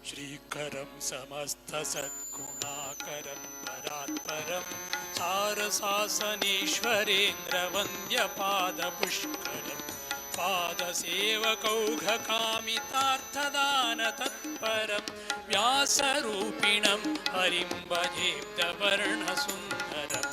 श्रीकरं समस्तसद्गुणाकरं परात्परं सारसासनेश्वरेन्द्रवन्द्यपादपुष्करं पादसेवकौघकामितार्थदानतत्परं व्यासरूपिणं हरिं भजेब्दवर्णसुन्दरं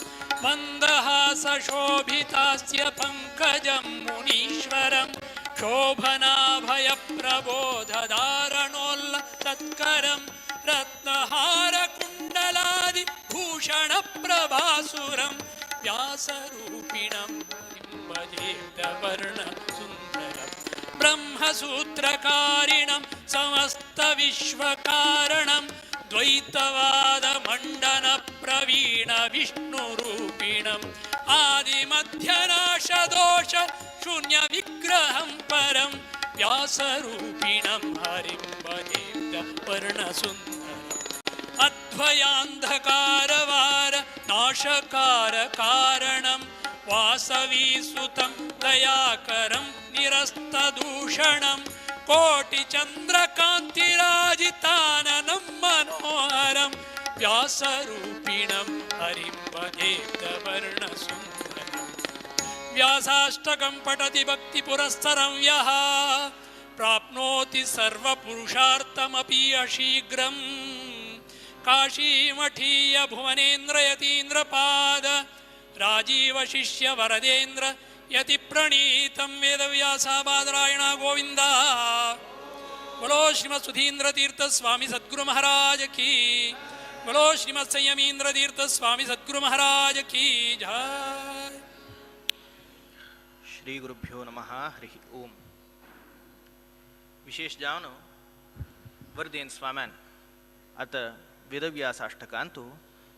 मन्दहासशोभितास्य पङ्कजं मुनीश्वरं शोभनाभयप्रबोधधारणोल्ल तत्करं रत्नहारकुण्डलादिभूषणप्रभासुरं व्यासरूपिणं हरिं भजेब्दवर्णसुन्दरं ब्रह्मसूत्रकारिणं समस्तविश्वकारणं द्वैतवादमण्डनप्रवीणविष्णुरूपिणम् आदिमध्यनाशदोष शून्यविग्रहं परं व्यासरूपिणं हरिं भजेब्दवर्णसुन्दरम् अध्वयान्धकारवार नाशकार कारणं वासवीसुतं दयाकरं निरस्तदूषणं कोटिचन्द्रकान्तिराजिताननं मनोहरं व्यासरूपिणं हरिं भजेब्दवर्णसुन्दरम् व्यासाष्टकं पठति भक्तिपुरस्सरं यः प्राप्नोति सर्वपुरुषार्थमपि अशीघ्रं। काशीमठीय भुवनेन्द्र यतीन्द्रपाद राजीव शिष्य वरदेन्द्र यति प्रणीतं वेदव्यासाबादरायण गोविंद। बोलो श्रीमत् सुधींद्र तीर्थ स्वामी सद्गुरु महाराज की। बोलो श्रीमत् संयमींद्र तीर्थ स्वामी सद्गुरु महाराज की जय। श्री गुरुभ्यो नमः। हरि ओम। विशेष जावन वर्देन स्वाम्यान आता वेदव्यासाष्टकांतू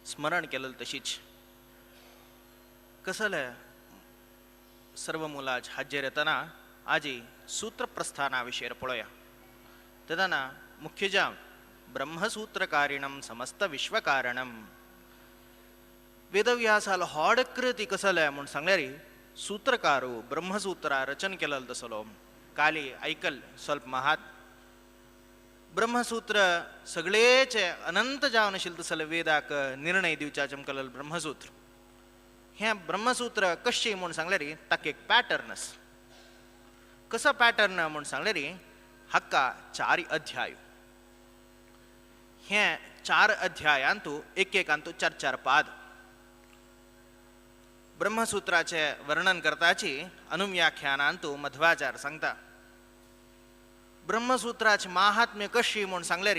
स्मरण केलं तशीच कसलं सर्व मुलाज हाजेर येतना आजी सूत्रप्रस्थाना विशेर पळोया। तेन्ना मुख्य जावन ब्रह्मसूत्रकारिणं समस्त विश्वकारणं वेदव्यासाल होडकृती कसलं म्हूण सांगल्यार सूत्रकारू ब्रह्मसूत्रा रचन केलं तसलो काली ऐकल ಸ್ವಲ್ಪ महात ब्रह्मसूत्र सगळेचे अनंत जावन आशिल्लें तसले वेदाक निर्णय दिवच्या चमकलल ब्रह्मसूत्र। हें ब्रह्मसूत्र कशें म्हूण सांगल्यार ताका एक पॅटर्न आसा। कसो पॅटर्न म्हूण सांगल्यार हाका चार अध्याय। हें चार अध्यायांतू एक एकांतू चार चार पाद। ब्रह्मसूत्राचे वर्णन करताची अनुव्याख्यानांतू मध्वाचार्य सांगता ब्रह्मसूत्राचे महात्म्य कशी म्हूण सांगल्यार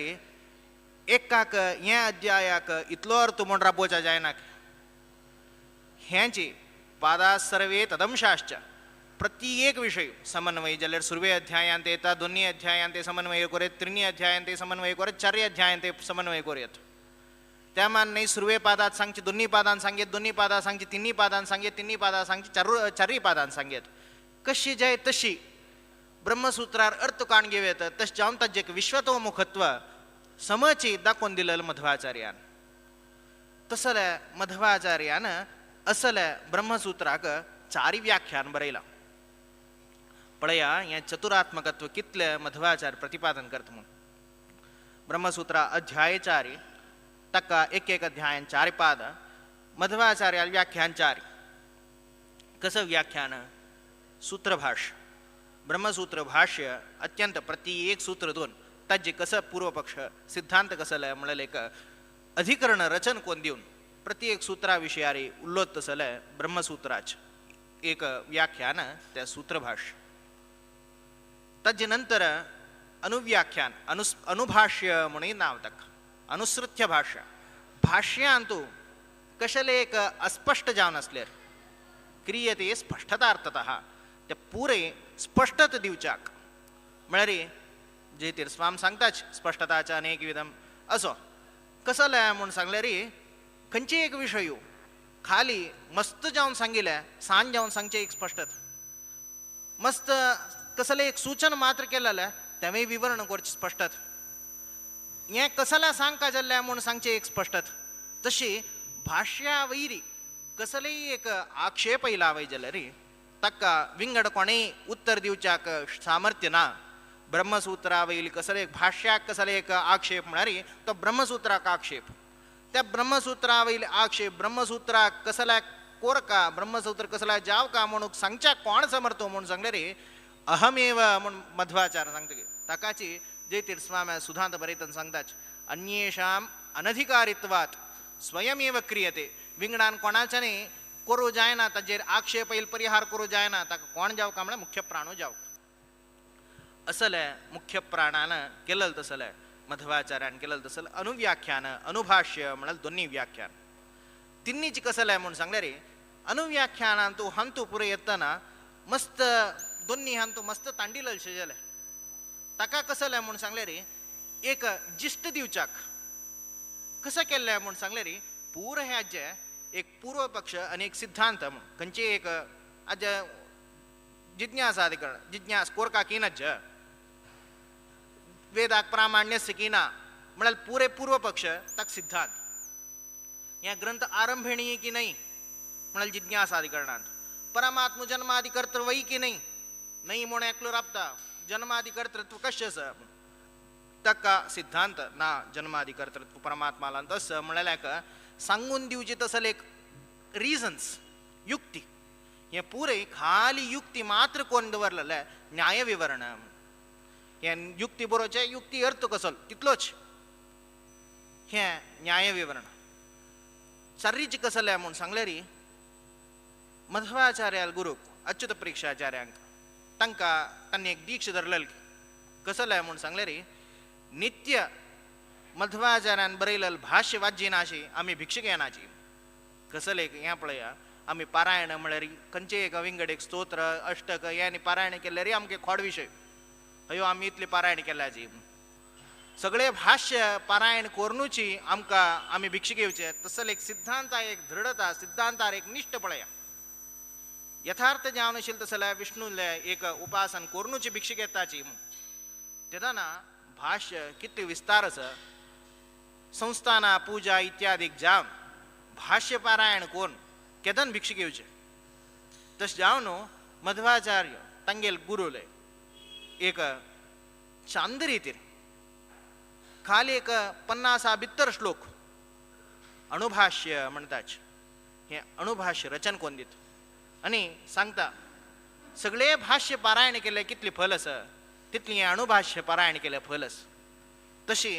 एकाक हे अध्यायाक इतलो अर्थ म्हूण राबोवच्या जायना। हेंची पादा सर्वे तदंशाश्च प्रति एक विषय समन्वय जाल्यार सुर्वे अध्यायांत येता, दोन्ही अध्यायांत समन्वय करूं येत, त्रिनी अध्यायांत समन्वय करूं येत, चारय अध्यायांत समन्वय करूं येत। त्या मान न्ही सुर्वे पादात सांगची दोन्ही पादान सांगेत, दोन्ही पादां सांगची तिन्ही पादान सांगेत, तिन्ही पादां सांगची चारूय पादान सांगेत। कशी जाय तशी ब्रह्मसूत्रार अर्थ काण घेवं येता तशें जावन ताजें एक विश्वतोमुखत्व समची दाखोवन दिलेलें मध्वाचार्यान। तसलें मध्वाचार्यान असलें ब्रह्मसूत्राक चारी व्याख्यान बरयलां। पळया हें चतुरात्मकत्व कितलें मध्वाचार्य प्रतिपादन करता म्हूण। ब्रह्मसूत्रा अध्याय चारी ताका एक एक अध्यायान चार पाद मध्वाचार्याल व्याख्यान चार। कसं व्याख्यान? सूत्रभाष्य ब्रह्मसूत्र भाष्य अत्यंत प्रति एक सूत्र दोन ताजे कसं पूर्वपक्ष सिद्धांत कसं म्हणलें एक अधिकरण रचन कोण दिवन प्रति एक सूत्रा विशयारी उल्लोत तसलें ब्रह्मसूत्राच एक व्याख्यान त्या सूत्रभाष्य। ताजे नंतर अनुव्याख्यान अनुभाष्य म्हणून नाव ताका अनुसृत्य भाष्य। भाष्यांतु कशले एक अस्पष्ट जावन आसल्यार क्रियते स्पष्टतार्थतः ते पुरे स्पष्टता दिवच्याक म्हळ्यार जे तिरस्वाम सांगताच स्पष्टताच्या अनेक विधम असो कसलें म्हूण सांगल्यार खंयचे एक विशय खाली मस्त जावन सांगिल्लें सांज जावन सांगचें एक स्पष्टता मस्त कसलें एक सूचन मात्र केलें तेंवूय विवरण करचें स्पष्टता हें कसलें सांगका जाल्लें म्हूण सांगचें एक स्पष्टता। तशी भाश्या वयरी कसलेय एक आक्षेप येयला वय जाल्यार ताका विंगड कोणेय उत्तर दिवच्याक सामर्थ्य ना ब्रह्मसूत्रा वयली कसले एक भाश्याक कसले एक आक्षेप म्हळ्यार तो ब्रह्मसूत्राक आक्षेप. त्या ब्रह्मसूत्रा वयले आक्षेप ब्रह्मसूत्राक कसल्या कोरका ब्रह्मसूत्र कसल्या जावका म्हणून सांगच्या कोण समर्थो म्हणून सांगले रे अहमेव म्हूण मध्वाचार्य सांगता. ताकाची जयतीर्थ स्वामी सुधांत बरयतना सांगताच अन्येषाम अनधिकारित्वात स्वयमेव क्रियते. विंगडान कोणाच्यानी करूं जायना, ताजेर आक्षेप येयल परिहार करूं जायना, ताका कोण जावका म्हळ्यार मुख्य प्राणो जावका. असलें मुख्य प्राणान केलल तसलें मध्वाचार्यान केलल तसलें अनुव्याख्यान अनुभाष्य म्हळ्यार दोन्ही व्याख्यान तिन्नीच कसलें म्हूण सांगलें रे. अनुव्याख्यानान तूं हंतू पुरो येतना मस्त दोन्ही हंतू मस्त तांडिलशें जालें. ताका कसलें म्हूण सांगलें रे एक जिश्ट दिवच्याक कसं केल्लें म्हूण सांगलें रे. पूर हें आज्जे एक पूर्व पक्ष आनी एक सिद्धांत म्हूण खंयचे एक आज्जे जिज्ञासा अधिकरण जिज्ञास कोरका किनज्ज वेदाक प्रामाण्य किना म्हळ्यार पुरे पूर्व पक्ष ताक सिद्धांत. ह्या ग्रंथ आरंभणीय की नाही म्हळ्यार जिज्ञासा अधिकरणांत. परमात्म जन्मादि कर्तृत्वय की नाही नाही म्हूण एकलो राबता जन्मादि कर्तृत्व कशें आसा ताका सिद्धांत ना जन्मादि कर्तृत्व परमात्माला तसं म्हळ्यार सांगून दिवचे तसले एक रिजन्स युक्ती. हें पुरे खाली युक्ती मात्र कोण दवरलेलें न्याय विवरण. हें युक्ती बरोवचें युक्ती अर्थ कसो तितलोच हें न्याय विवरण. चार्रीच कसलें म्हूण सांगलें रे मध्वाचार्याल गुरूक अच्युत प्रेक्षाचार्यांक तांकां तांणी एक दीक्ष धरलेली कसलें म्हूण सांगलें रे नित्य मध्वाचार्यान बरयलेल भाष्य वाज्यनाशी आमी भिक्षक येनाची. कसलें हें पळया आमी पारायण म्हळ्यार खंयचे एक विंगड एक स्तोत्र अष्टक हे आनी पारायण केल्यार रे आमगे खोड विशय हयो आमी इतली पारायण केल्याची सगळे भाष्य पारायण कोरनुची आमकां आमी भिक्षक येवचे. तसले एक सिद्धांता एक दृढता सिद्धांतार एक निश्ठ पळया. यथार्थ जावन आशिल्लें तसले विष्णुले एक उपासन कोरनुची भिक्षक येताची. तेन्ना भाष्य कितले विस्तार आसा संस्थाना पूजा इत्यादीक जावन भाष्य पारायण कोण केदन भिक्षक येवचे. तशें जावन मध्वाचार्य तांगेल गुरुले एक चांद रितीर खाली एक 50 भितर श्लोक अणुभाष्य म्हणटाच हें अणुभाष्य रचन कोण दित आनी सांगता सगळे भाष्य पारायण केले कितली फल आसा तितली हें अणुभाष्य पारायण केलें फल आसा. तशी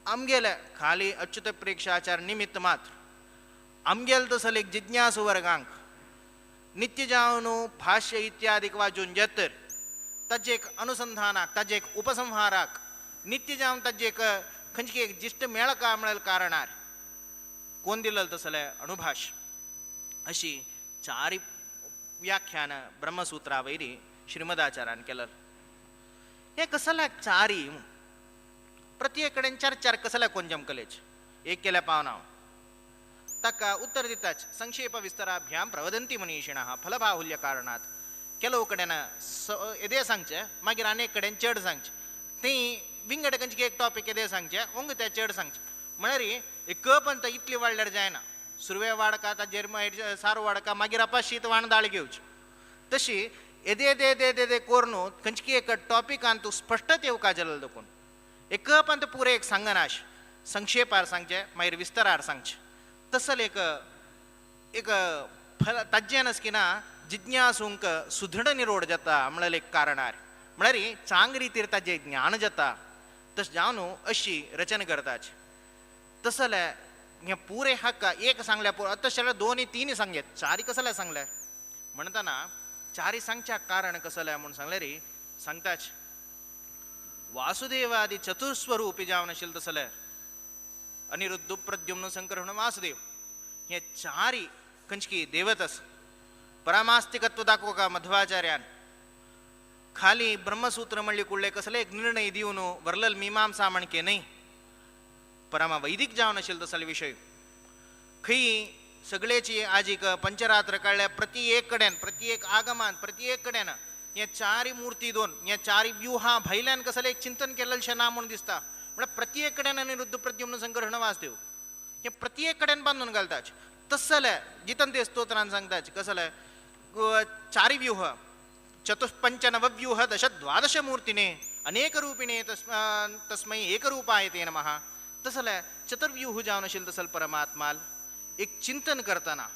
आमगेले खाली अच्युत प्रेक्षाचार निमित्त मात्र आमगेल तसले एक जिज्ञासु वर्गांक नित्य जावन भाष्य इत्यादीक वाजून जेतर ताजे एक अनुसंधानाक ताजे एक उपसंहाराक नित्य जावन ताजे एक खंयची एक जिश्ट मेळका म्हळ्यार कारणार कोण दिलेल तसले अणुभाष्य. अशी चारी व्याख्यान ब्रह्मसूत्रा वयली श्रीमदाचार्यान केलं. हे कसल्या चारी प्रत्येक कडेन चार चार कसल्या कोण जमकलेच एक केल्या पावना ताका उत्तर दिताच संक्षेप विस्ताराभ्याम प्रवदंती मनीषिणः फलबाहुल्य कारणात. ಕೆಲವು कडेन येदे सांगचें मागीर आनी एक कडेन चड सांगचें ती विंगड खंयची एक टॉपीक येदे सांगचें ओंग तें चड सांगचें म्हळ्यार एक पण इतली वाडल्यार जायना. सुरवे वाडका ताजेर मागीर सारो वाडका मागीर आपा शीत वाण दाळ घेवची तशी येदे येदे येदे येदे करून खंयची एक टॉपिकान तूं स्पश्टत येवका जालें देखून एक पण पुरें एक सांगना संक्षेपार सांगचें मागीर विस्तारार सांगचें तसले एक एक फल ताज्जेन आसकिना जिज्ञासूंक सुदृढ निरोड जाता म्हळ्यार एक कारणार म्हळ्यार चांग रितीर ताजें ज्ञान जाता. तशें जावन अशी रचना करताच तसले हें पुरें हाका एक सांगल्या पुरो तशें जाल्यार दोन तीन सांगले चारी कसले सांगले म्हणटना चारी सांगच्या कारण कसलें म्हूण सांगलें रे सांगताच वासुदेवादी चतुस्वरूपी जावन आशिल्लें तसले अनिरुद्ध प्रद्युम्न संकर्षण वासुदेव हे चारी खंयची देवत आसा. परामास्तिकत्व दाखोवका मध्वाचार्यान खाली ब्रह्मसूत्र म्हणली कुडले कसले एक निर्णय दिवन वरलल मीमांसा म्हणके न्हय परमा वैदिक जावन आशिल्लो तसले विशय खंय सगळेची आजीक पंचरात्र काडल्या प्रति एक कडेन प्रति एक आगमान प्रति एक कडेन हे चारी मूर्ती दोन हे चारी व्यूहा भायल्यान कसले एक चिंतन केलेलेशें ना म्हूण दिसता. म्हळ्यार प्रति एक कडेन अनिरुद्ध प्रद्युम्न संकर्षण वासुदेव हे प्रति एक कडेन बांदून घालताच. तसले जितन ते स्तोत्रान सांगताच कसले चारी व्यूह चतुष्पंचनवव्यूह दश द्वादश मूर्तिने अनेक रूपिणे तस्मै एकरूपाय ते नमः. तसले चतुर्व्यूह जावन आशिल्लो तसल परमात्माल एक चिंतन करतना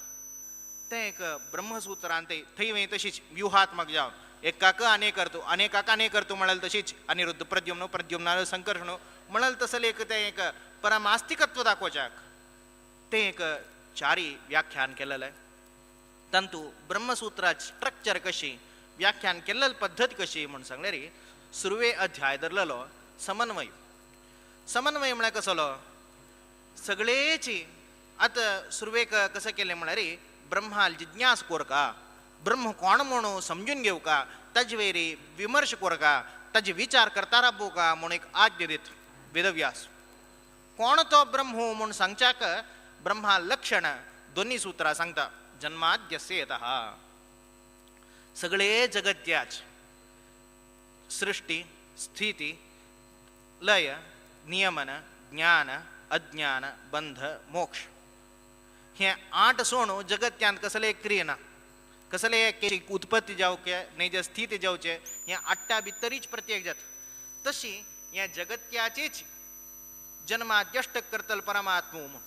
तें एक ब्रह्मसूत्रान ते थंय वय तशीच व्यूहात्मक जावन एकाक अनेक करतो अनेकाक अनेक करतो म्हणाल तशीच अनिरुद्ध प्रद्युम्न प्रद्युम्न संकर्षण म्हणाल तसले एक तें एक परमास्तिकत्व दाखोवच्याक तें एक चारी व्याख्यान केलेलें. तांतू ब्रह्मसूत्राची स्ट्रक्चर कशी व्याख्यान केल्लेली पद्दत कशी म्हूण सांगल्यार सुरवे अध्याय धरलेलो समन्वय. समन्वय म्हळ्यार कसलो सगळेची आतां सुरवेक कसं केलें म्हळ्यार ब्रह्माल जिज्ञास कोरका ब्रह्म कोण म्हणून समजून घेवका ताजे वयर विमर्श कोरका ताजे विचार करता राबोवका म्हूण एक आज्ञा दित वेदव्यास. कोण तो ब्रह्म म्हूण सांगच्याक ब्रह्मा लक्षण दोन्ही सूत्रां सांगता जन्माद्यस्य यतः सगळे जगत्याच सृष्टी स्थिती लय नियमन ज्ञान अज्ञान बंध मोक्ष हे आठ सोणू जगत्यांत कसले एक क्रिया ना कसले एक उत्पत्ती जावचे न्ही जे स्थिती जावचे हे आठ्या भितरीच प्रत्येक जाता. तशी ह्या जगत्याचीच जन्माद्यष्टक करतल परमात्मू म्हूण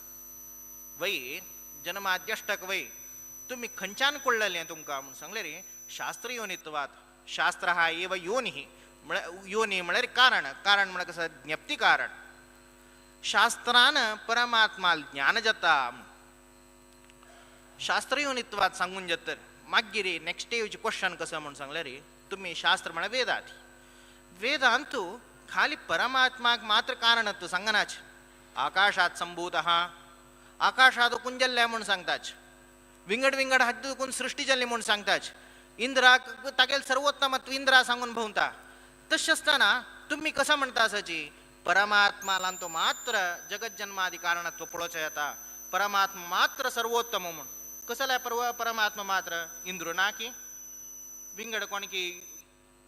वय जन्माद्यष्टक वय तुमी खंयच्यान कळ्ळें तुमकां म्हूण सांगलें रे शास्त्र योनित्वात. शास्त्र हा एव योनी म्हळ्यार योनी म्हळ्यार कारण कारण म्हळ्यार कसं ज्ञप्ती कारण. शास्त्रान परमात्मा ज्ञान जाता शास्त्र योनित्वात सांगून जाता. मागीर नेक्स्ट येवचे क्वेश्चन कसं म्हूण सांगलें रे तुमी शास्त्र म्हळ्यार वेदांत वेदांतू खाली परमात्माक मात्र कारणत्व सांगनाच. आकाशात संभूत आकाशात कुंजल्ल्या म्हूण सांगताच विंगड विंगड हातून सृष्टी जाल्ली म्हूण सांगताच इंद्राक तागेल सर्वोत्तमत्व इंद्रा सांगून भोंवता. तशें आसतना तुमी कसं म्हणटा आसाची परमात्मालान तो मात्र जगत जन्मादी कारणत्व पळोवचें येता परमात्मा मात्र सर्वोत्तम म्हूण कसल्या परमात्मा मात्र इंद्र ना की विंगड कोण की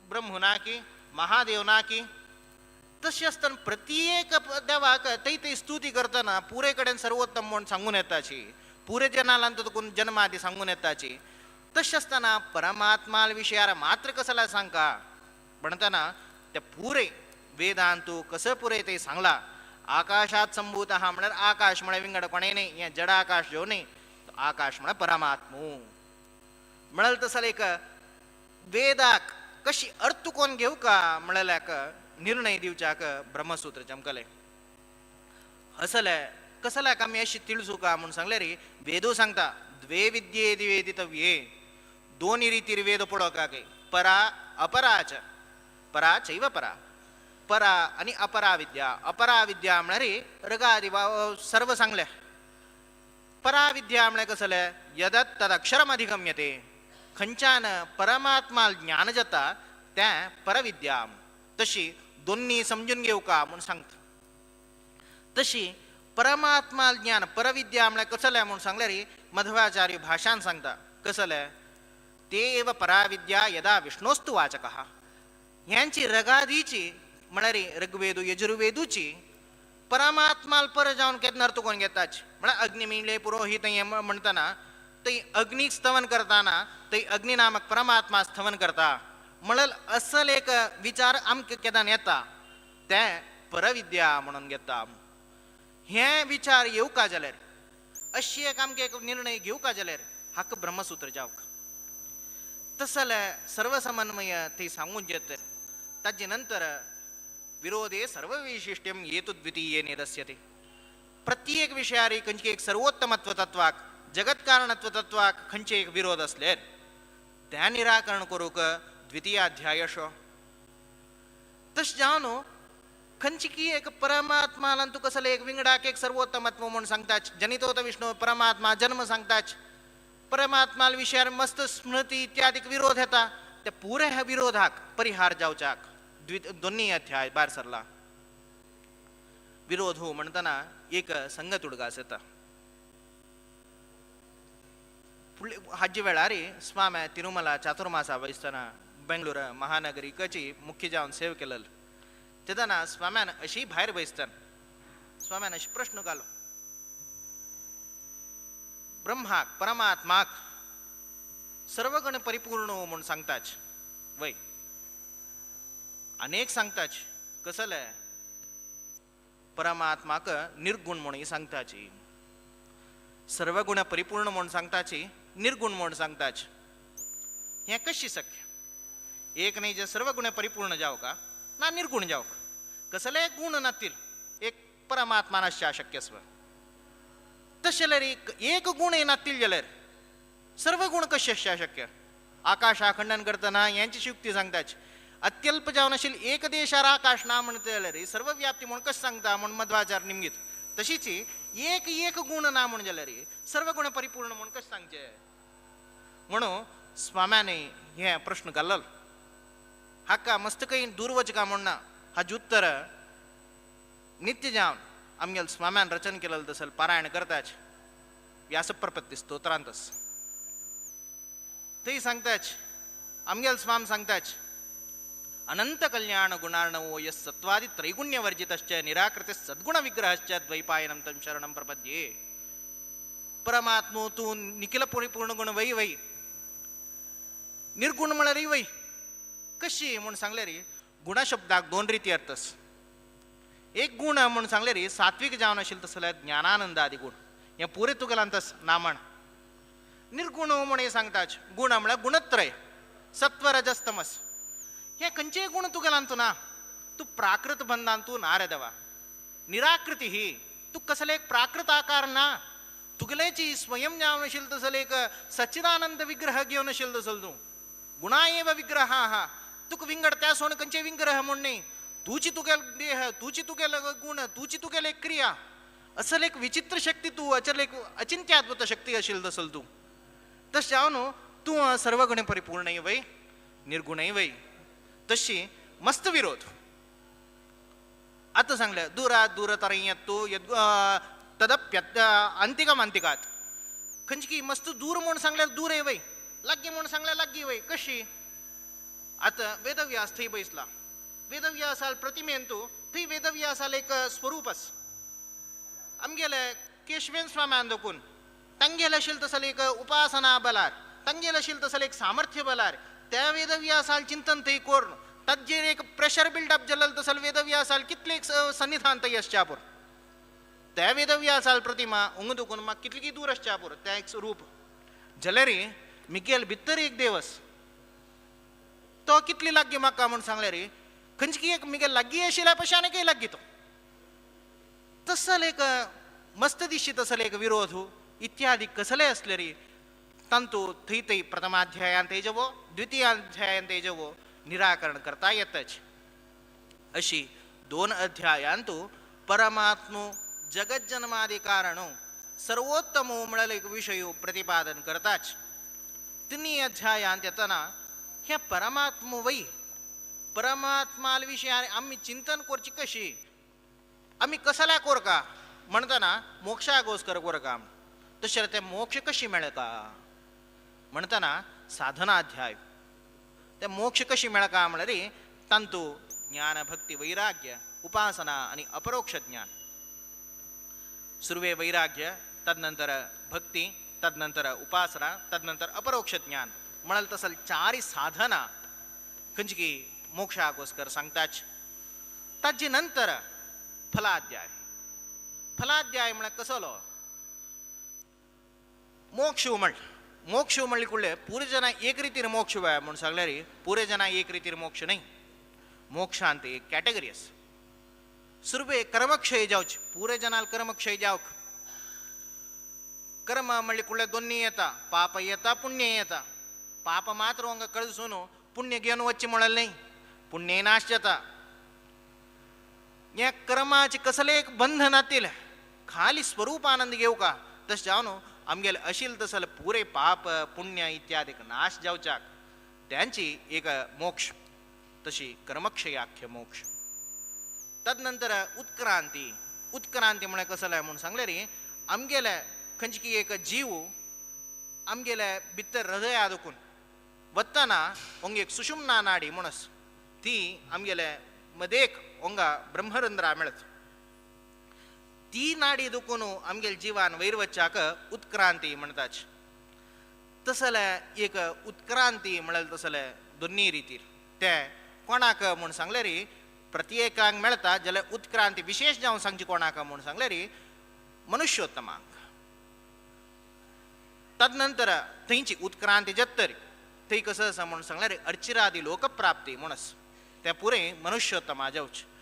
ब्रह्म ना की महादेव ना की. तशें आसतना प्रत्येक देवाक थंय थंय स्तुती करतना पुरे कडेन सर्वोत्तम म्हूण सांगून येताची पुरे जनालान तुका जन्मादी सांगून येताची. तशें आसतना परमात्मा विशयार मात्र कसला सांगका म्हणटना ते पुरे वेदांतू कसं पुरे ते सांगला. आकाशात संभूत हा म्हळ्यार आकाश म्हळ्यार विंगड कोणें न्ही हें जड आकाश जो न्ही आकाश म्हळ्यार परमात्मू म्हळ्यार तसो एक वेदाक कशी अर्थ कोण घेवका म्हळ्याक निर्णय दिवच्याक ब्रह्मसूत्र चमकलें. हसले कसल्याक आमी अशी तिळसुका म्हूण सांगलें रे वेदू सांगता द्वे विद्ये दिवेदितव्ये दोन रितीर वेद पळोवका परा अपराच परा चैव परा परा आनी अपरा विद्या. अपरा विद्या म्हळ्यार रगादि सर्व सांगलें. परा विद्या म्हळ्यार कसलें यदत तदक्षरम अधिगम्यते खंयच्यान परमात्मा ज्ञान जाता तें परविद्या. तशी दोन्ही समजून घेवका म्हूण सांगता. तशी परमात्मा ज्ञान परविद्या म्हळ्यार कसलें म्हूण सांगल्यार मध्वाचार्य भाशान सांगता कसलें ते एव पराविद्या यदा विष्णोस्तु वाचकः. ह्यांची रगादीची म्हळ्यार ऋग्वेदू यजुर्वेदूची परमात्माल पर जावन केन्ना अर्थ कोण घेताच म्हळ्यार अग्निमिळे पुरोहित हें म्हणटना थंय अग्नीक स्तवन करतना थंय अग्नी नामक परमात्मा स्तवन करता म्हणल्यार असल एक विचार आमकां केन्ना येता तें परविद्या म्हणून घेता. हे विचार येवका जाल्यार अशी एक आमकां एक निर्णय घेवका जाल्यार हाका ब्रह्मसूत्र जावक तसले सर्वसमन्वय थंय सांगून येत. ताजे नंतर विरोधे सर्ववैशिष्ट्यम येतु द्वितीये निरस्यते. प्रत्येक विशयार खंयचे एक सर्वोत्तमत्व तत्वाक जगत्कारणत्व तत्वाक खंयचे एक विरोध असले त्या निराकरण करूंक द्वितीय अध्याय अशो. तशें जावन खंयची की एक परमात्मालान तूं कसले एक विंगडाक एक सर्वोत्तमत्व म्हूण सांगताच जनितोत विष्णू परमात्मा जन्म सांगताच परमात्मा विशयार मस्त स्मृती इत्यादीक विरोध येता त्या पुरे ह्या विरोधाक परिहार जावच्याक दोन्ही अध्याय भायर सरला. विरोध हो म्हणटना एक संगत उडगास येता. फुडले हाजे वेळार स्वामी तिरुमला चातुर्मासा वयसतना बेंगळूर महानगरिकाची मुख्य जावन सेव केलेल तेन्ना स्वाम्यान अशी भायर बैसतना स्वाम्यान अशी प्रश्न घालो ब्रह्माक परमात्माक सर्वगण परिपूर्ण म्हूण सांगताच वय अनेक सांगताच कसले परमात्माक निर्गुण म्हणून सांगताची, सर्व गुण परिपूर्ण म्हूण सांगताची, निर्गुण म्हूण सांगताच. हें कशी शक्य? एक न्ही जे सर्व गुण परिपूर्ण जावं का ना निर्गुण जावक, कसले गुण नातील एक परमात्मा नाश्या शक्य स्व. तशें जाल्यार एक गुण नातील जाल्यार सर्व गुण कशे आसच्या शक्य? आकाशा खंडन करतना यांची युक्ती सांगताच. अत्यल्प जावन आशिल्ले एक देशार आकाश ना म्हणटा जाल्यार सर्व व्याप्ती म्हूण कशें सांगता म्हूण मध्वाचार्य निमगीत. तशीच एक एक गुण ना म्हूण जाल्यार सर्व गुण परिपूर्ण म्हूण कशें सांगचें म्हणून स्वाम्याने हे प्रश्न घाल्लो. हाका मस्त काही दूर वचका म्हूण ना, हाजें उत्तर नित्य जावन आमगेल स्वाम्यान रचन केलें तसल पारायण करताच व्यासप्रपत्ती स्तोत्रांतस. थंय सांगताच आमगेल स्वाम सांगताच, अनंत कल्याण गुणार्णवो यस सत्वादी त्रैगुण्य वर्जितश्च निराकृत सद्गुण विग्रहश्च द्वैपायनं तं शरणं प्रपद्ये. परमात्मो तूं निखिल परिपूर्ण गुण वै वै, निर्गुण म्हळ्यार वै कशी म्हूण सांगले रे. गुणशब्दाक दोन रिती अर्थस. एक गुण म्हूण सांगले रे सात्विक जावन आशिल्ले तसले ज्ञानानंद आदी गुण हें पुरे तुगेलांतस नामण. निर्गुण म्हूण हें सांगताच. गुण म्हळ्यार गुणत्रय सत्व रजस तमस, हे खंयचेय गुण तुगेलांतू ना, तूं प्राकृत बंधान तूं ना रे देवा. निराकृती ही तूं कसले एक प्राकृत आकार ना, तुगेलेची स्वयं जावन आशिल्ले तसले एक सच्चिदानंद विग्रह घेवन आशिल्ले तसल तूं. गुणा एव विग्रह हा, तुका विंगड त्या सोण खंयचे विग्रह म्हूण न्ही, तुची तुगेल देह, तुची तुगेल गुण, तुची तुगेल एक क्रिया, असल एक विचित्र शक्ती तूं, अचल एक अचिंत्याद्भुत शक्ती आशिल्ले तसल तूं. तशें जावन तूं सर्वगुण परिपूर्णय वै निर्गुणय वै. तशी मस्त विरोध. आतां सांगलें दुरात दूरतरयत्तु यद् तदप्य अंतिकम अंतिकात. खंयची की मस्त दूर म्हूण सांगल्यार दूर वै, लागीं म्हूण सांगल्यार लागीं वै. कशी? आतां वेदव्यास थंय बैसला, वेदव्यासाल प्रतिमेंतू थंय वेदव्यासाल एक स्वरूप आस. आमगेले केशवेन स्वाम्यान दोकून तांगेले आशिल्ले तसले एक उपासना बलार, तांगेले आशिल्ले तसले एक सामर्थ्य बलार त्या वेदव्यासाल चिंतन थंय करून ताजेर एक प्रेशर बिल्डअप जाल्लो तसल वेदव्यासाल कितले एक सन्निधान थंय आसच्या पुर. त्या वेदव्यासाल प्रतिमा उंग दुखून म्हाका कितली दूर आसच्या पुर त्या एक रूप जाल्यार मिगेल भितर एक देवस तो कितली लागीं म्हाका म्हूण सांगल्यार खंयची एक मिगेल लागीं आशिल्ल्या पशी आनीकय लागीं तो तसल एक मस्त दिशी तसल एक विरोध इत्यादी कसले असले रे तांतू थंय थंय प्रथमाध्यायांत तेजवो द्वितीयाध्यायांत तेजवो निराकरण करता येतच. अशी दोन अध्यायांतू परमात्मो जगज्जन्मादि कारणो सर्वोत्तमो म्हळ्यार एक विशय प्रतिपादन करताच. तिन्ही अध्यायांत येतना ह्या परमात्मो वै परमात्माल विशय आमी चिंतन करची कशी, आमी कसल्या कोरका म्हणटना मोक्षागोस्कर कोरका, तशें ते मोक्ष कशी मेळटा म्हणटना साधनाध्याय. ते मोक्ष कशी मेळटा म्हळ्यार तांतू ज्ञान भक्ती वैराग्य उपासना आनी अपरोक्ष ज्ञान. सुरवे वैराग्य, तदनंतर भक्ती, तदनंतर उपासना, तदनंतर अपरोक्ष ज्ञान म्हणाल तसल चारी साधना खंयची की मोक्षागोस्कर सांगताच. ताजे नंतर फलाध्याय. फलाध्याय म्हळ्यार कसलो मोक्ष म्हण. मोक्ष म्हणले कुडले पुरे जन एक रितीर मोक्ष वय म्हूण सांगल्यार पुरे जन एक रितीर मोक्ष न्ही. मोक्षांत एक कॅटेगरी आसा. सुरवे कर्मक्षय जावचे, पुरे जनाल कर्मक्षय जावक. कर्म म्हणले कुडले दोन्ही येता, पाप येता पुण्य येता. पाप मात्र हांगा कळसून पुण्य घेवन वचचें म्हणलें न्ही, पुण्य नाश जाता. ह्या कर्माचे कसले एक बंधन नातील, खाली स्वरूप आनंद घेवका तशें जावन आमगेले अशील तसल पुरे पाप पुण्य इत्यादी नाश जावच्याक त्यांची एक मोक्ष, तशी कर्मक्षयाख्य मोक्ष. तदनंतर उत्क्रांती. उत्क्रांती म्हळ्यार कसलें म्हूण सांगलें रे, आमगेले खंयची की एक जीव आमगेले भितर हृदया दुखून वतना ओंग एक सुषुम्ना नाडी म्हणस ती आमगेले मदेक ओंगा ब्रह्मरंध्रा मेळत. ती नाडी दुखून आमगेले जिवान वयर वच्चाक उत्क्रांती म्हणटाच. तसले एक उत्क्रांती म्हळ्यार तसले दोन्ही रितीर ते कोणाक म्हूण सांगल्यार प्रत्येकांक मेळटा जाल्यार उत्क्रांती विशेष जावन सांगची कोणाक म्हूण सांगल्यार मनुष्योत्तमांक. तदनंतर थंयची उत्क्रांती जातरी थंय कसो आसा म्हूण सांगल्यार अर्चिरादी लोकप्राप्ती म्हूण आसा त्या पुरें मनुष्योत्तमा जावचें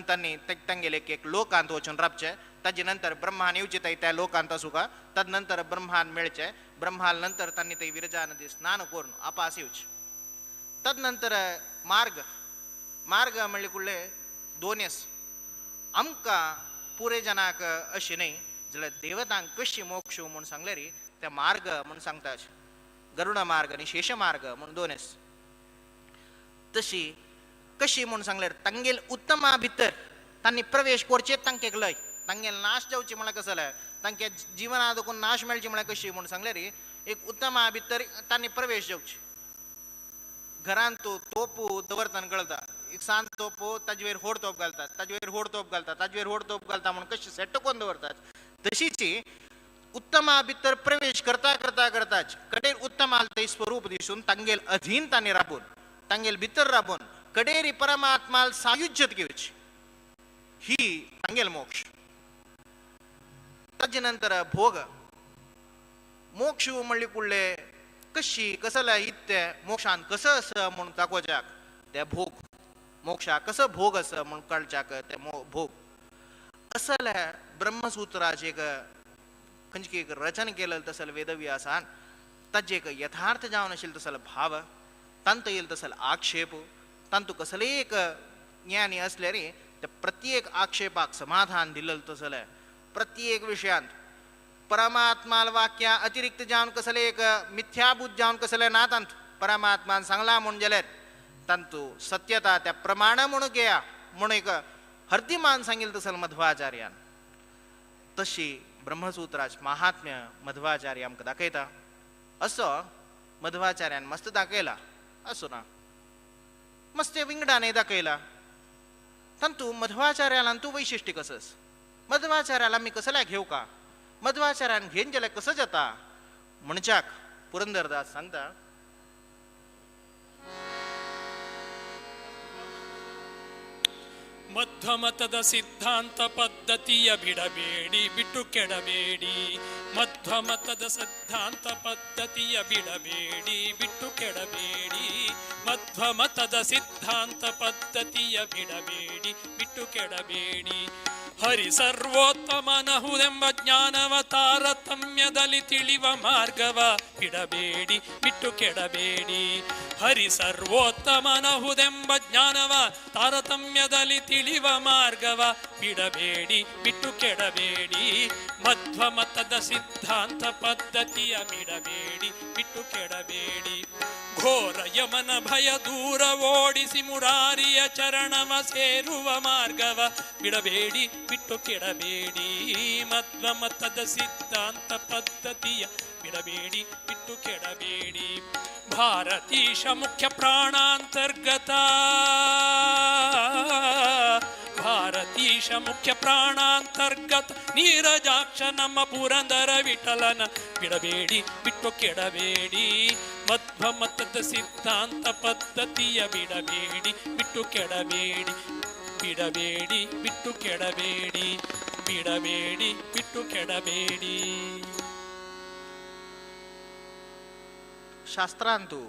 तांणी तांगेले एक लोकांत वचून रावचें ताजे नंतर ब्रह्मान येवचे थंय त्या लोकांत आसूका तदनंतर ब्रह्मान मेळचें ब्रह्माल नंतर तांणी थंय विरजा नदी स्नान करून आपास येवचें. तदनंतर मार्ग मार्ग म्हणले कुडले दोन आसा आमकां पुरे जनाक अशें न्हय जाल्यार देवतांक कशी मोक्ष म्हूण सांगल्यार त्या मार्ग म्हूण सांगता अशें गरुड मार्ग आनी शेष मार्ग म्हूण दोन आसा. तशी कशी म्हूण सांगल्यार तांगेल उत्तमा भितर तांणी प्रवेश करचें तांकां एक लय तांगेल नाश जावची म्हळ्यार कसो तांच्या जिवना देखून नाश मेळची म्हळ्यार कशी म्हूण सांगल्यार एक उत्तमा भितर तांणी प्रवेश जावची. घरांत तूं तोपू दवरतना कळटा एक सान तोपू ताजे वयर होड तोप घालतात ताजे वयर होड तोप घालतात ताजे वयर होड तोप घालता म्हूण कशी सेट करून दवरतात तशीच उत्तमा भितर प्रवेश करता करता करताच कडेर उत्तमाल ते स्वरूप दिसून तांगेल अधीन तांणी राबून तांगेल भितर राबून कडेरी परमात्माल सायुज्यत घेवची ही तांगेल मोक्ष. ताजे नंतर भोग मोक्ष म्हणली कुडले कशी कसला इत्ते मोक्षान कसं असं म्हणून दाखोवच्याक ते भोग मोक्षा कसं भोग असं म्हणून कळच्याक ते भोग असल्या ब्रह्मसूत्राचे एक खंयची एक रचन केलं तसल वेदव्यासान ताजे एक यथार्थ जावन आशिल्लो तसल भाव तांत येयल तसल आक्षेप तांतू कसले एक ज्ञानी असल्यार त्या प्रत्येक आक्षेपाक समाधान दिलें तसलें प्रत्येक विशयांत परमात्माल वाक्या अतिरिक्त जावन कसले एक मिथ्याभूत जावन कसले ना तांत परमात्मान सांगला म्हूण जाल्यार तांतू सत्यता त्या प्रमाण म्हूण घेया म्हूण एक हर्दिमान सांगिल तसल मध्वाचार्यान. तशी ब्रह्मसूत्राच महात्म्य मध्वाचार्य आमकां दाखयता असो मध्वाचार्यान मस्त दाखयला असो ना मस्त विंगडाने दाखयला तांतू मध्वाचार्याला तूं वैशिश्ट्य कसस मध्वाचार्याला आमी कसल्या घेवं का मध्वाचार्यान घेवन जाल्यार कसो जाता म्हणच्याक पुरंदरदास सांगता ಮಧ್ವಮತದ ಸಿದ್ಧಾಂತ ಪದ್ಧತಿಯ ಬಿಡಬೇಡಿ ಬಿಟ್ಟು ಕೆಡಬೇಡಿ ಮಧ್ವಮತದ ಸಿದ್ಧಾಂತ ಪದ್ಧತಿಯ ಬಿಡಬೇಡಿ ಬಿಟ್ಟು ಕೆಡಬೇಡಿ ಮಧ್ವಮತದ ಸಿದ್ಧಾಂತ ಪದ್ಧತಿಯ ಬಿಡಬೇಡಿ ಬಿಟ್ಟು ಕೆಡಬೇಡಿ ಹರಿ ಸರ್ವೋತ್ತಮನಹುದೆಂಬ ಜ್ಞಾನವ ತಾರತಮ್ಯದಲ್ಲಿ ತಿಳಿವ ಮಾರ್ಗವ ಬಿಡಬೇಡಿ ಬಿಟ್ಟು ಕೆಡಬೇಡಿ ಹರಿ ಸರ್ವೋತ್ತಮನಹುದೆಂಬ ಜ್ಞಾನವ ತಾರತಮ್ಯದಲ್ಲಿ ತಿಳಿವ ಮಾರ್ಗವ ಬಿಡಬೇಡಿ ಬಿಟ್ಟು ಕೆಡಬೇಡಿ ಮಧ್ವಮತದ ಸಿದ್ಧಾಂತ ಪದ್ಧತಿಯ ಬಿಡಬೇಡಿ ಬಿಟ್ಟು ಕೆಡಬೇಡಿ ಘೋರ ಯಮನ ಭಯ ದೂರ ಓಡಿಸಿ ಮುರಾರಿಯ ಚರಣವ ಸೇರುವ ಮಾರ್ಗವ ಬಿಡಬೇಡಿ ಬಿಟ್ಟು ಕೆಡಬೇಡಿ ಮಧ್ವಮತದ ಸಿದ್ಧಾಂತ ಪದ್ಧತಿಯ ಬಿಡಬೇಡಿ ಬಿಟ್ಟು ಕೆಡಬೇಡಿ ಭಾರತೀಶ ಮುಖ್ಯ ಪ್ರಾಣಾಂತರ್ಗತ ಭಾರತೀಶ ಮುಖ್ಯ ಪ್ರಾಣಾಂತರ್ಗತ ನೀರಜಾಕ್ಷ ನಮ್ಮ ಪುರಂದರ ವಿಠಲನ ಬಿಡಬೇಡಿ ಬಿಟ್ಟು ಕೆಡಬೇಡಿ ಮಧ್ವಮತದ ಸಿದ್ಧಾಂತ ಪದ್ಧತಿಯ ಬಿಡಬೇಡಿ ಬಿಟ್ಟು ಕೆಡಬೇಡಿ ಬಿಡಬೇಡಿ ಬಿಟ್ಟು ಕೆಡಬೇಡಿ ಬಿಡಬೇಡಿ ಬಿಟ್ಟು ಕೆಡಬೇಡಿ. शास्त्रांतू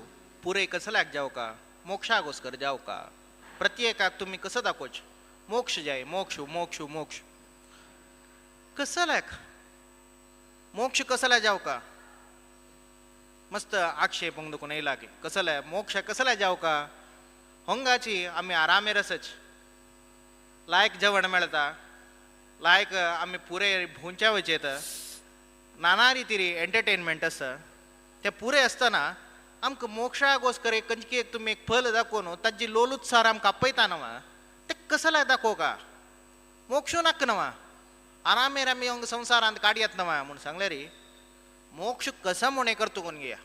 पुरे कसल्याक जावका मोक्षागोस्कर जावका प्रत्येकाक तुमी कसं दाखोवचें मोक्ष जाय मोक्ष मोक्ष मोक्ष कसल्याक मोक्ष कसल्या जावका मस्त आक्षेप दुखून येयला की कसल्या मोक्ष कसल्या जावका होंगाची आमी आरामेर आसच लायक जेवण मेळटा लायक आमी पुरे भोंवच्या वचेत नाना रितीरी एंटरटेनमेंट आसा ते पुरे आसतना आमकां मोक्षागोस्कर एक कंचकी एक तुमी एक फल दाखोवन ताजी लोलुत्सार आमकां आपयता न्हू ते कसल्या दाखोवका मोक्ष नाका न्हू आरामेर आमी हांगा संवसारांत काडयत न्हू म्हूण सांगल्यार मोक्ष कसो म्हूण हें करता कोण घेया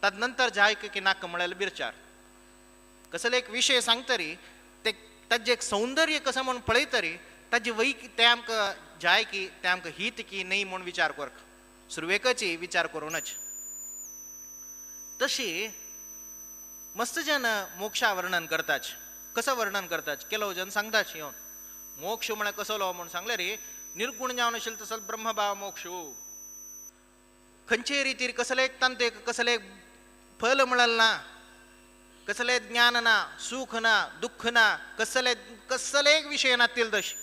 तद नंतर जाय की नाका म्हळ्यार बिरचार कसले एक विशय सांगतरी ते ताजें एक सौंदर्य कसं म्हूण पळयतरी ताजी वै तें आमकां जाय की तें आमकां हित की न्हय म्हूण विचार कर सुरवेकची विचार करूनच. तशी मस्त जन मोक्षा वर्णन करताच. कसं वर्णन करताच केलो जन सांगताच येवन मोक्ष म्हळ्यार कसलो म्हूण सांगले रे, निर्गुण जावन आशिल्लो तसो ब्रह्मभाव मोक्ष. खंयचे रितीर कसले एक तांतू एक कसले फल म्हळ्यार ना, कसले ज्ञान ना, सुख ना, दुःख ना, कसले कसले एक विशय नातील तशी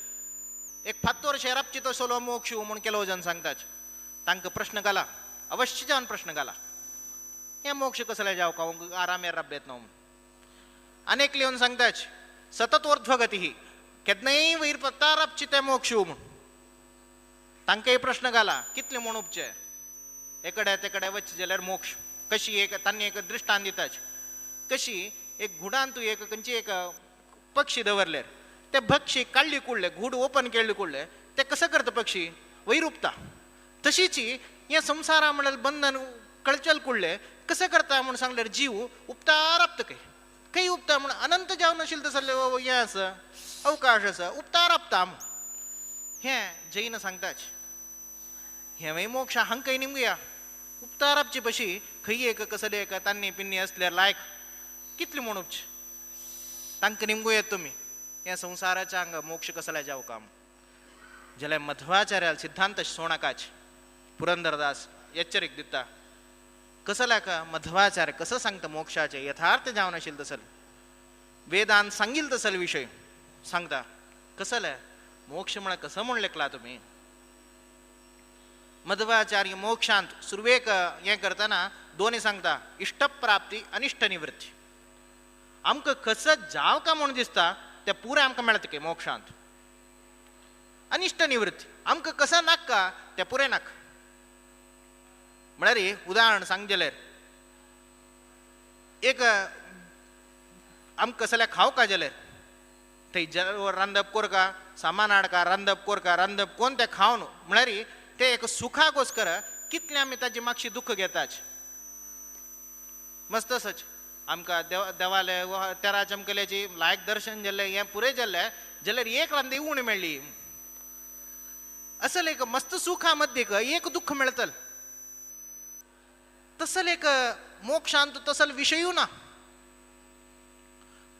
एक फातोर शेरापची तसलो मोक्ष म्हूण केलो जन सांगताच. तांकां प्रश्न घाला, अवश्य जावन प्रश्न घाला, हे मोक्ष कसले जावं का आरामेर राबेत न्हू. अनेक लिहून सांगताच सतत ऊर्ध्वगती ही केन्नाय वयर पत्ता राबची ते मोक्ष म्हूण. तांकांय प्रश्न घाला कितले म्हूण उपचे एकडे तेकडे वचचे जाल्यार मोक्ष कशी एक तांणी एक दृश्टांत दिताच कशी एक घुडान तूं एक खंयची एक पक्षी दवरले ते पक्षी काडली कुडले घूड ओपन केल्ली कुडले ते कसं करता पक्षी वयर उपता. तशीच हे संवसारा म्हळ्यार बंधन कळचल कुडले कसं करता म्हूण सांगल्यार जीव उपता राबता खंय खंय उपता म्हूण अनंत जावन आशिल्लें तसलें हें आसा अवकाश आसा उपता राबता. हें जैन सांगताच हेंवूय मोक्ष हांकां निमगया उपता राबची बशी खंय एक कसले एक तान्नी पिन्नी आसल्यार लायक कितली म्हूण उपचे तांकां निमगू येत तुमी ह्या संवसाराच्या हांगा मोक्ष कसल्या जावं काम. जाल्यार मध्वाचार्याल सिद्धांत सोणाकाच पुरंदरदास एच्चरीक दिता कसल्याक मध्वाचार्य कसं सांगता मोक्षाचे यथार्थ जावन आशिल्लें तसल वेदांत सांगील तसल विशय सांगता कसले मोक्ष म्हळ्यार कसं म्हूण लेखला तुमी. मध्वाचार्य मोक्षांत सुरवेक हें करतना दोनूय सांगता इश्टप्राप्ती अनिश्ट निवृत्ती. आमकां कसं जावं का म्हूण दिसता तें पुरें आमकां मेळटा की मोक्षांत. अनिश्ट निवृत्ती आमकां कसं नाका तें पुरें नाका. म्हळ्यार उदाहरण सांग जाल्यार एक आमकां कसल्या खावका जाल्यार थंय रांदप कोरका सामान हाडका रांदप कोरका रांदप कोण तें खावन म्हळ्यार ते एक सुखाकोस्कर कितलें आमी ताजी मातशी दुःख घेताच. मस्त असच आमकां देवाले तेरा चमकल्याची लायक दर्शन जाल्लें हें पुरें जाल्लें जाल्यार एक रांदी उण मेळ्ळी असल एक मस्त सुखा मध्येक एक दुःख मेळतल. तसल एक मोक्षांत तसल विशयूय ना,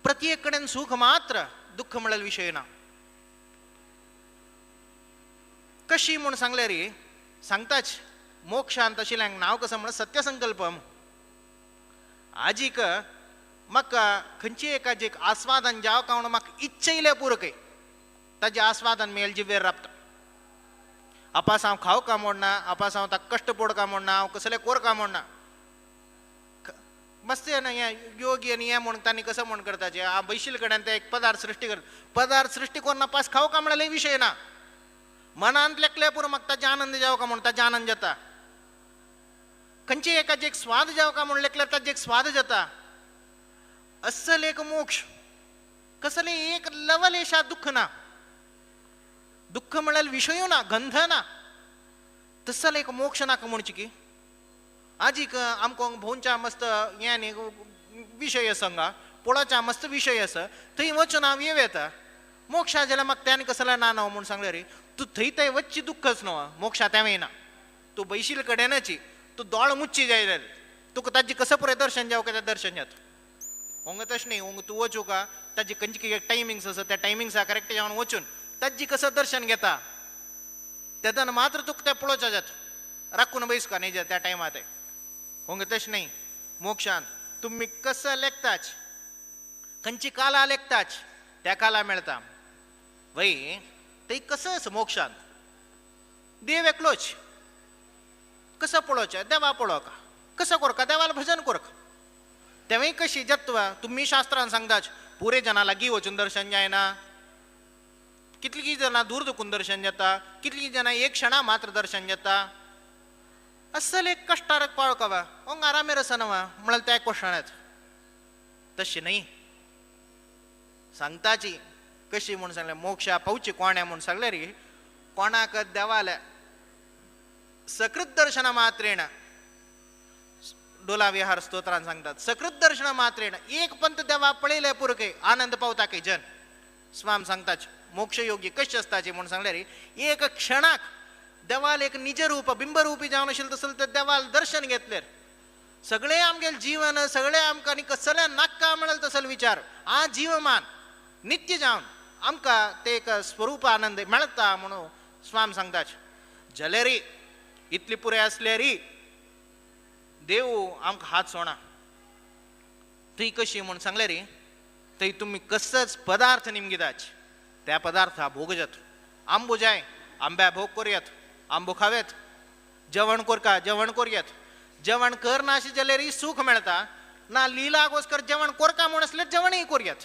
प्रत्येक कडेन सुख मात्र दुःख म्हळ्यार विशय ना. कशी म्हूण सांगल्यार सांगताच मोक्षांत आशिल्ल्यांक नांव कसं म्हण सत्यसंकल्प. आजीक म्हाका खंयची एकाची एक आस्वादन जावं का म्हणून म्हाका इच्छा इल्ल्या पुरो खंय ताजें आस्वादन मेल जिवेर राबता. आपास हांव खाव का म्हणना, आपास हांव ताका कश्ट पोड का म्हणना, हांव कसले कोर का म्हणना. मस्त ना हें योगी आनी हें म्हूण तांणी कसं म्हूण करताचे बैशील कडेन ते एक पदार्थ सृश्टी कर पदार्थ सृश्टी कोन्ना पास खाव का म्हणल्यार विशय ना. मनांत लेखले पुरो म्हाका ताजे आनंद जावं का म्हूण ताजे आनंद जाता. खंयचे एकाचे एक स्वाद जावं का म्हूण लेखल्यार ताजे एक स्वाद जाता. असल एक मोक्ष कसले एक लवलेशा दुःख ना, दुःख म्हळ्यार विशयूय ना, गंध ना, तसल एक मोक्ष नाका म्हणची की आजीक आमकां भोंवच्या मस्त हें न्ही विशय आसा हांगा पोळोच्या मस्त विशय आसा थंय वचून हांव येव येता मोक्षा जाल्यार म्हाका त्यान कसलें ना न्हू म्हूण सांगलें रे तूं थंय थंय वचची दुःखच न्हू मोक्षा तें येना. तूं बैशील कडेनच तूं दोळ मुच्ची जाय जाल्यार तुका ताजें कसं पुरें दर्शन जावं काय दर्शन जाता. हांगा तशें न्ही, हांगा तूं वचूं का ताजी खंयची कितें टायमिंग्स आसा त्या टायमिंग्सा करेक्ट जावन वचून ताजी कसं दर्शन घेता तेन्ना मात्र तुका तें पळोवचें जाता राखून बैस का न्ही त्या टायमार तें. हांगा तशें न्ही मोक्षान तुमी कसं लेखताच खंयची काला लेखताच त्या काला मेळटा वय ते कसं आसा मोक्षांत देव एकलोच कसं पळोवचें देवा पळोवका कसं कोरका देवाला भजन कोरका तेवूय कशी जत्वा तुमी शास्त्रान सांगताच पुरे जनां लागीं वचून दर्शन जायना, कितलीं जाणां दूर दुखून दर्शन जाता, कितलीं जाणां एक क्षणा मात्र दर्शन जाता. असल एक कश्टारक पाळकावा हांगा आरामेर आसा न्हू म्हळ्यार त्या क्वेश्चन येता. तशें न्ही सांगताची कशी म्हूण सांगलें मोक्षा पावची कोणें म्हूण सांगलें रे कोणाक देवाल्या सकृत दर्शना मात्रेण डोला विहार स्तोत्रान सांगतात सकृत दर्शन मात्रेण एक पंत देवा पळयले पुरके आनंद पावता की जन स्वाम सांगताच मोक्षयोगी कशे आसताचे म्हूण सांगले रे एक क्षणाक देवाल एक निजरूप बिंबरूपी जावन आशिल्लें तसलें ते देवाल दर्शन घेतलें सगळे आमगेले जीवन सगळे आमकां आनी कसले नाक्का म्हळ्यार तसलो विचार आ जीवमान नित्य जावन आमकां ते एक स्वरूप आनंद मेळटा म्हणून स्वाम सांगताच. जाल्यार इतली पुरें आसल्यार देव आमकां हात सोणा थंय कशी म्हूण सांगले रे थंय तुमी कसच पदार्थ निमगिताच त्या पदार्था भोग जाता. आंबो जाय आंब्या भोग करुयात, आंबो खाव्यात, जेवण करका जेवण करुयात. जेवण करना अशें जाल्यार सूख मेळटा ना लिला गोस्कर जेवण करका म्हूण आसल्यार जेवणूय करुयात.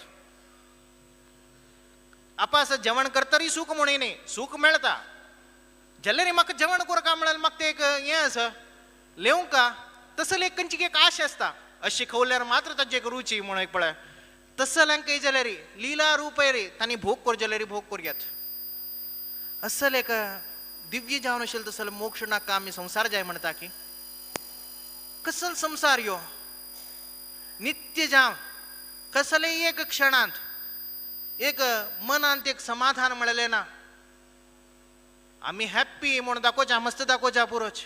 आपास जेवण करतरी सूख म्हणून न्ही सूख मेळटा जाल्यार म्हाका जेवण करका म्हळ्यार म्हाका तें एक हें आसा लेवंका तसले एक खंयची एक आश आसता अशी खवल्यार मात्र ताची एक रुची म्हणून एक पळय तसल्यांक काय जाल्यार लिला रूप रे तांणी भोग कर जाल्यार भोग करुयात. असल एक दिव्य जावन आशिल्लें तसलो मोक्ष नाका आमी संवसार जाय म्हणटा की कसल संवसार यो नित्य जावन कसलेय एक क्षणांत एक मनांत एक समाधान मेळलें ना. आमी हॅप्पी म्हूण दाखोवच्या मस्त दाखोवच्या पुरोच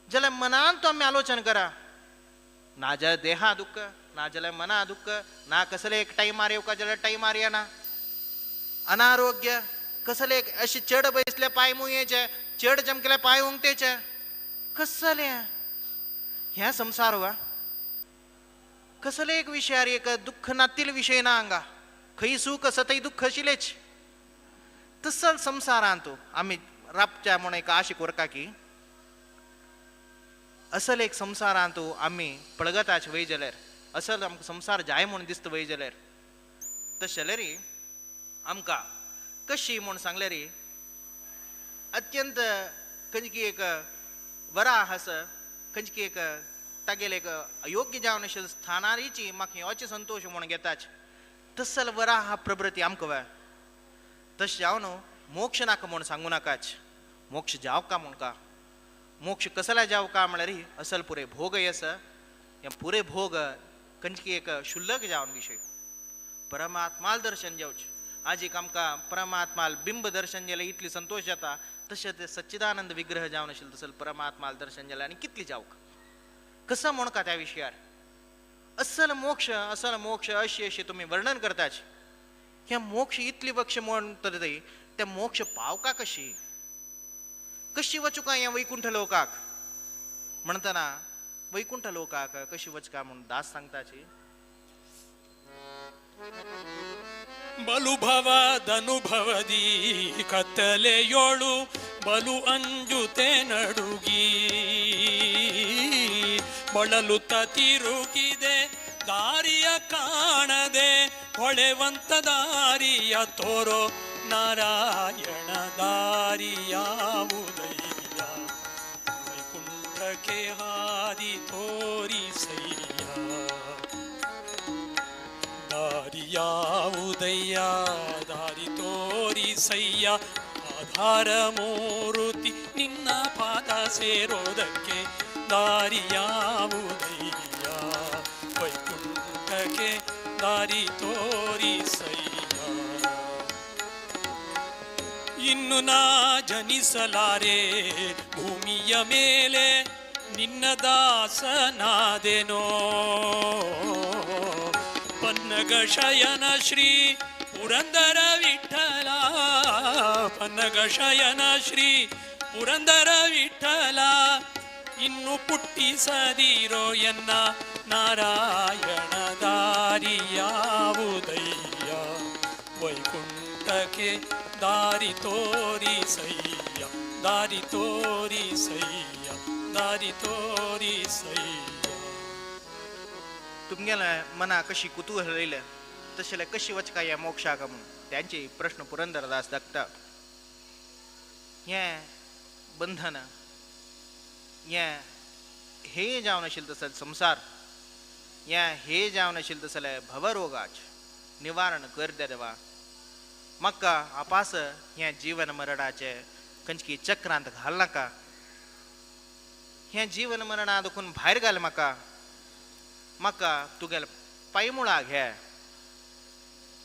जाल्यार मनांत तो आमी आलोचन करा ना जाल्यार देहा दुख्ख ना जाल्यार मना दुख्ख ना कसले एक टायमार येवका जाल्यार टायमार येना अनारोग्य कसले एक अशें चड बसले पांय मुयेचे चड चमकेले पांय उमतेचे कसले ह्या संवसार वा कसले एक विशयार एक दुख्ख नातील विशय ना हांगा खंय सूख आसा थंय दुख्ख आशिल्लेच. तसल संवसारांत आमी राबच्या म्हूण एक आश करता की असल एक संवसारांत आमी पळगताच वय जाल्यार असल आमकां संवसार जाय म्हूण दिसता वय जाल्यार तशें जाल्यार आमकां कशी म्हूण सांगल्यार अत्यंत खंयची एक वरा आसा खंयची एक तागेले एक अयोग्य जावन आशिल्ल्या स्थानारीची म्हाका ह्योच संतोश म्हूण घेताच तसल वरा हा प्रवृत्ती आमकां वय तशें जावन मोक्ष नाका म्हूण सांगू नाकाच. मोक्ष जावका म्हूण का मोक्ष कसला जावका म्हळ्यार असल पुरे भोग आसा हे पुरे भोग खंयची एक शुल्लक जावन विशय परमात्माल दर्शन जावचें. आज एक आमकां परमात्माल बिंब दर्शन जाल्यार इतली संतोश जाता तशें ते सच्चिदानंद विग्रह जावन आशिल्लें तसो परमात्माल दर्शन जाल्यार आनी कितली जावक कसो म्हूण का त्या विशयार असल मोक्ष असल मोक्ष अशी अशी तुमी वर्णन करताच ह्या मोक्ष इतली वक्ष म्हूण तर ते मोक्ष पावका कशी कशी वचूका ह्या वैकुंठ लोकाक म्हणटना वैकुंठ लोकाक कशी वचका म्हूण दास सांगताची. ಬಲುಭವದನುಭವದಿ ಕತ್ತಲೆಯೋಳು ಬಲು ಅಂಜುತೆ ನಡುಗಿ ಬಳಲುತ್ತ ತಿರುಗಿದೆ ದಾರಿಯ ಕಾಣದೆ ಹೊಳೆವಂತ ದಾರಿಯ ತೋರೋ ನಾರಾಯಣ ದಾರಿಯಾವುದಯ್ಯ ವೈಕುಂಠಕ್ಕೆ ಹಾದಿ ತೋರಿಸಯ್ಯ ದಾರಿಯಾವುದಯ್ಯ ದಾರಿ ತೋರಿಸಯ್ಯ ಆಧಾರ ಮೂರುತಿ ನಿನ್ನ ಪಾದ ಸೇರೋದಕ್ಕೆ ದಾರಿಯಾವುದಯ್ಯ ವೈಕುಂಠಕ್ಕೆ ದಾರಿ ತೋರಿಸಯ್ಯ. ಇನ್ನು ನಾ ಜನಿಸಲಾರೆ ಭೂಮಿಯ ಮೇಲೆ ನಿನ್ನ ದಾಸನಾದೆನೋ ಪನ್ನಗ ಶಯನ ಶ್ರೀ ಪುರಂದರ ವಿಠಲ ಪನ್ನಗ ಶಯನ ಶ್ರೀ ಪುರಂದರ ವಿಠಲ ಇನ್ನು ಪುಟ್ಟಿಸದಿರೋ ಎನ್ನ ನಾರಾಯಣ ದಾರಿಯಾವುದಯ್ಯ ವೈಕುಂಠಕ್ಕೆ ದಾರಿ ತೋರಿಸಯ್ಯ ದಾರಿ ತೋರಿಸಯ್ಯ ದಾರಿ ತೋರಿಸಯ್ಯ. तुमगेले मना कशी कुतूहल येयलें तशें कशी वचका ह्या मोक्षाक म्हूण त्यांचे प्रश्न पुरंदरदास दाखता. हें बंधन हें हे जावन आशिल्लें तसलें संवसार हें हे जावन आशिल्लें तसलें भवरोगाच निवारण कर देवा म्हाका आपास हें जीवन मरणाचें खंयची चक्रांत घाल नाका हें जीवन मरणा दुखून भायर घाल म्हाका म्हाका तुगेले पांयमुळां घे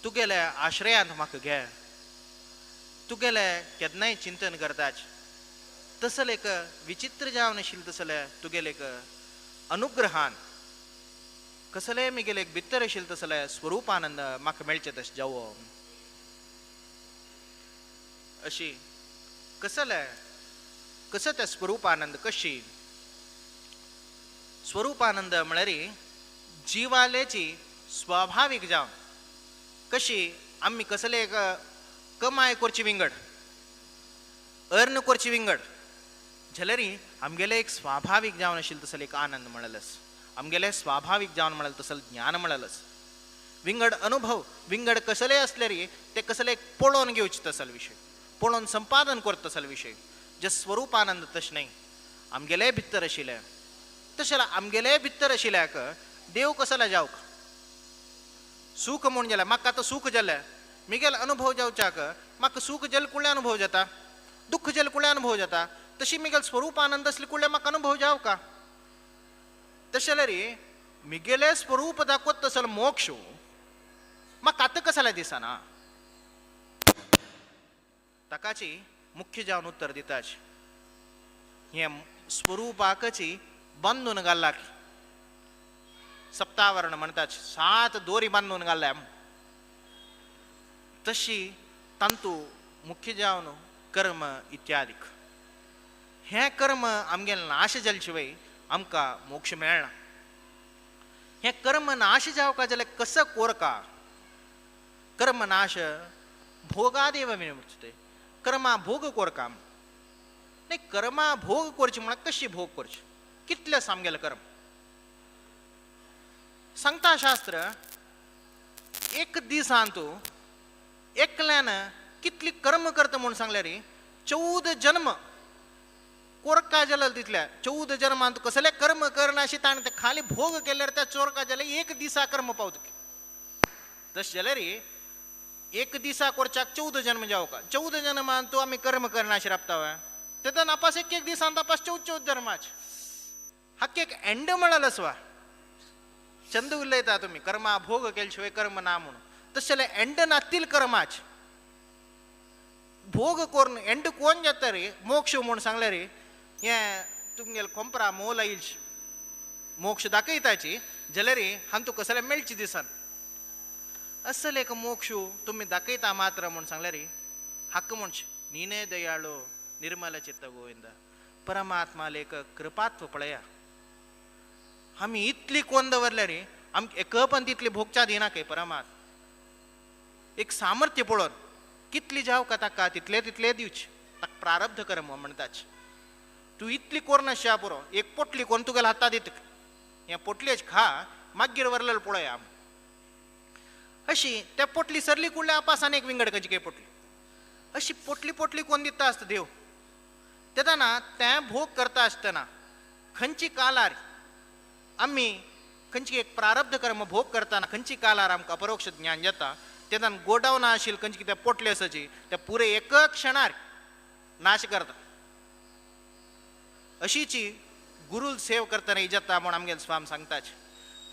तुगेले आश्रयांत म्हाका घे तुगेले केन्नाय चिंतन करताच तसलें एक विचित्र जावन आशिल्लें तसलें तुगेलें एक अनुग्रहान कसलेय मिगेले एक भितर आशिल्लें तसलें स्वरूपानंद म्हाका मेळचें तशें जावो अशी कसलें कसं तें स्वरूपानंद कशी स्वरूपानंद म्हळ्यार जिवालेची स्वाभावीक जावन कशी आमी कसले एक कमाय करची विंगड अर्न करची विंगड जाल्यार आमगेले एक स्वाभावीक जावन आशिल्लें तसलें एक आनंद म्हणलेस आमगेले स्वाभावीक जावन म्हणलें तसलें ज्ञान म्हणलेस विंगड अनुभव विंगड कसले असले रे ते कसले पळोवन घेवचे तसल विशय पळोवन संपादन करता तसल विशय जे स्वरूपानंद तशें न्हय आमगेले भितर आशिल्लें तशें आमगेले भितर आशिल्ल्याक देव कसला जावक सूख म्हूण जाल्यार म्हाका आतां सूख जालें मिगेल अनुभव जावच्याक म्हाका सूख जल कुळ्ळे अनुभव जाता दुख्ख जल कुळ्ळे अनुभव जाता तशी मिगेल स्वरूपानंद असले कुळ्ळे म्हाका अनुभव जावं का तशें जाल्यार मिगेले स्वरूप दाखवत तसल मोक्ष म्हाका आतां कसल्या दिसना ताकाची मुख्य जावन उत्तर दिताच हें स्वरूपाकची बांदून घाल्ला सप्तावरण म्हणटाच सात दोरी बांदून घाल्ल्या तशी तांतू मुख्य जावन कर्म इत्यादीक हें कर्म आमगेलें नाश जाले शिवाय आमकां मोक्ष मेळना हें कर्म नाश जावका जाल्यार कसो कोरका कर्म नाश भोगादेव विमुच्यते कर्मा भोग कोरका नाही कर्मा भोग करची म्हणल्यार कशी भोग करची कितलें आमगेलें कर्म सांगता शास्त्र एक दिसांतू एकल्यान कितली कर्म करता म्हूण सांगल्यार 14 जन्म कोरका जाल्यार तितल्या 14 जन्मांत कसले कर्म करनाशी ताणें ते खाली भोग केल्यार त्या चोरका जाल्यार एक दिसा कर्म पावता तशें जाल्यार एक दिसा करच्याक 14 जन्म जावका 14 जन्मांत आमी कर्म करनाशी राबता तेन्ना नापास एक एक दिसान तापास 14 जन्माच हाका एक एंड म्हळ्यार वा चंद उलयता तुमी कर्मा भोग केले शिवाय कर्म ना म्हणून तशें जाल्यार एंड नातील कर्माच भोग करून एंड कोण जाता रे मोक्ष म्हूण सांगल्यार रे हें तुमगेले कोंपरा मोल आयिल्ली मोक्ष दाखयताची जाल्यार हांतू कसले मेळची दिसन असल एक मोक्ष तुमी दाखयता मात्र म्हूण सांगल्यार हक्क म्हणचे नीने दयाळो निर्मल चित्त गोविंद परमात्मा लेख कृपात्व पळया आमी इतली कोण दवरल्या रे आमकां एक पण तितली भोगच्या दिना काय परमात्मा एक सामर्थ्य पळोवन कितली जावं का ताका तितले तितले दिवचे ताका प्रारब्ध कर्म म्हणटाच तूं इतली कोरनाशा पुरो एक पोटली कोण तुगेल्या हाता दित हें पोटलेच खा मागीर वरलेलो पळया अशी त्या पोटली सरली कुडल्या आपासान एक विंगड खंयची काय पोटली अशी पोटली पोटली कोण दिता आसता देव तेन्ना तें भोग करता आसतना खंयची कालार आमी खंयची एक प्रारब्ध कर्म भोग करतना खंयची कालार आमकां अपरोक्ष ज्ञान जाता तेन्ना गोडावन आशिल्ली खंयची कितें पोटली आसाची त्या पुरे एक क्षणार नाश करता अशीची गुरुल सेव करतना जाता म्हूण आमगेले स्वाम सांगताच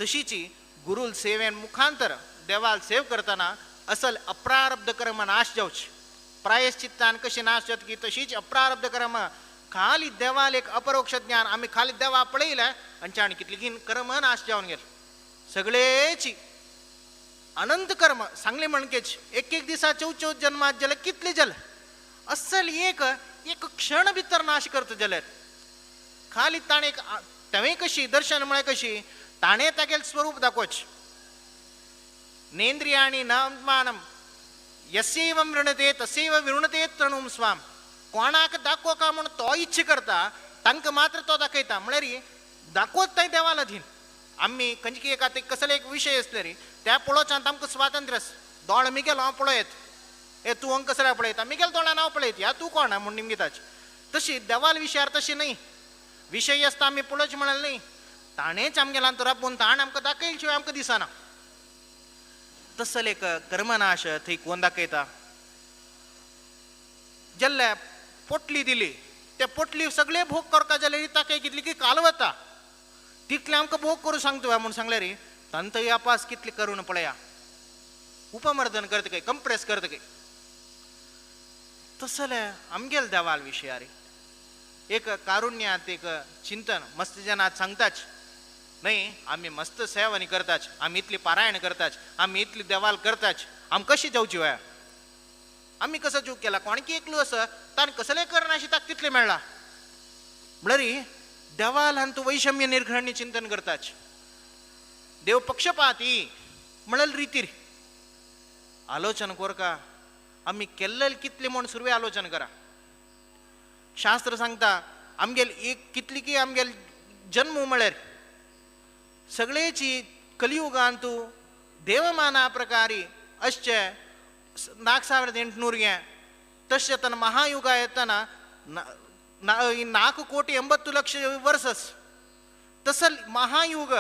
तशीची गुरुल सेवेन मुखांतर देवाल सेव करतना असल अप्रारब्ध कर्म नाश जावची प्रायश्चित्तान कशी नाश जाता की तशीच अप्रारब्ध कर्म खाली देवाल एक अपरोक्ष ज्ञान आमी खाली देवा पळयलें आनी आनी कितली कर्म नाश जावन गेले सगळेची अनंत कर्म सांगले म्हणकेच एक एक दिसा 14 जन्मात जाल्यार कितले जाले असल एक एक क्षण भितर नाश करता जाल्यार खाली ताणें एक तेवें कशी दर्शन म्हळ्यार कशी ताणें तागेलें स्वरूप दाखोवचें नेंद्रियाणि नात्मानं यस्यैव वृणते तस्यैव विवृणते तणूं स्वाम कोणाक दाखोवका म्हूण तो इच्छा करता तांकां मात्र तो दाखयता म्हळ्यार दाखोवत थंय देवाल अधीन आमी खंयची एक आतां कसले एक विशय आसले रे त्या पळोवच्यान आमकां स्वातंत्र्य आसा दोळ मिगेल हांव पळयत ए तूं अंक कसल्या पळयता मिगेल दोळान हांव पळयत ह्या तूं कोण म्हूण निमगिताच तशी देवाल विशयार तशी न्हय विशय आसता आमी पळोवचें म्हळ्यार न्हय ताणेंच आमगेल्यान तर आपूण ताणें आमकां दाखयल शिवाय आमकां दिसना तसल एक कर्मनाश थंय कोण दाखयता जेल्ले पोटली दिली त्या पोटली सगळे भोग करका जाल्यार ताका कितली की कालवता तितले आमकां भोग करूं सांगता म्हूण सांगल्यार तांतय अपास कितले करून पळया उपमर्दन करता काय कंप्रेस करता काय तसले आमगेल देवाल विशयार एक कारुण्यात एक चिंतन मस्त जनात सांगताच न्हय आमी मस्त सेवा करताच, आमी इतली पारायण करताच, आमी इतली देवाल करताच, आम कशी जावची वया? आमी कसो चूक केला? कोणकी एकलो आसा ताणें कसलें करनाशी ताका तितलें मेळ्ळा. म्हणल्यार देवाल हांतू वैषम्य निर्घृणी चिंतन करताच, देव पक्षपाती म्हणल रितीर आलोचन कोरका. आमी केल्लेल कितले म्हूण सुरवे आलोचन करा. शास्त्र सांगता आमगेल एक कितली की आमगेल जन्म म्हळ्यार सगळेची कलियुगांतू देवमाना प्रकारी अशे 4800 तशें तन महायुगा येतना 4,80,00,000 वर्सस तसल महायुग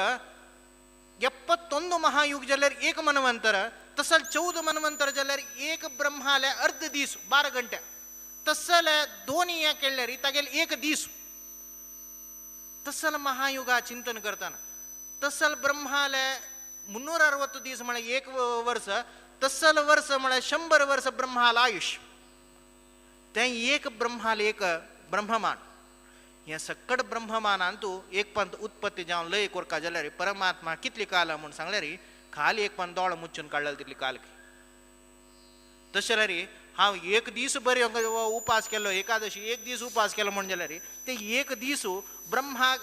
71 महायुग जाल्यार एक मनवंतर, तसल 14 मनवंतर जाल्यार एक ब्रह्माले अर्ध दीस 12 घंटे, तसल दोन हें केल्यार तागेल एक दीस. तसल महायुगा चिंतन करतना तसल ब्रह्माले 360 दीस म्हळ्यार एक वर्स, तसल वर्स म्हळ्यार 100 वर्स ब्रह्माल आयुष्य. तें एक ब्रह्माल एक ब्रह्ममान. हें सक्कड ब्रह्ममानान तूं एक पंत उत्पत्ती जावन लय कोरका जाल्यार परमात्मा कितली काल म्हूण सांगल्यार खाली एक पण दोळ मुच्चून काडलें तितली काल. तशें जाल्यार हांव एक दीस बरें उपास केलो, एकादशी एक दीस उपास केलो म्हूण जाल्यार ते एक दीस ब्रह्मा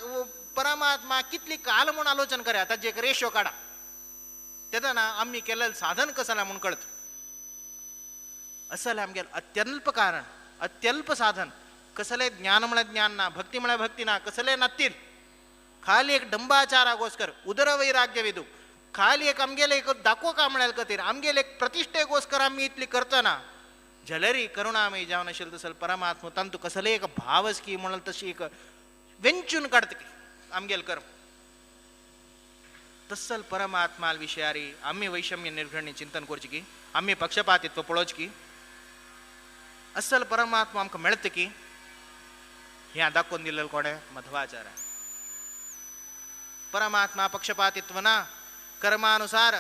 परमात्मा कितली काल म्हूण आलोचन करा, ताजें एक रेशो काडा, तेन्ना आमी केल्लें साधन कसं म्हूण कळत. असल आमगेलें अत्यल्प कारण, अत्यल्प साधन, कसलें ज्ञान म्हळ्यार ज्ञान ना, भक्ती म्हळ्यार भक्ती ना, कसलें नातील, खाली एक डंबाचारागोस्कर उदरवैराग्य विदू, खाली एक आमगेले एक दाखोवका म्हळ्यार खातीर आमगेले एक प्रतिश्ठेगोस्कर आमी इतली करतना जाल्यार करुणामयी जावन आशिल्लो तसो परमात्मा तांतू कसलें एक भावस की म्हणून तशी एक वेंचून काडटा की आमगेल कर्म. तसल परमात्मा विशयारी आमी वैषम्य निर्घृणी चिंतन करचें की, आमी पक्षपातित्व पळोवचें की, असल परमात्मा आमकां मेळटा की हें दाखोवन दिलें कोणें? मध्वाचार्य. परमात्मा पक्षपातित्व ना, कर्मानुसार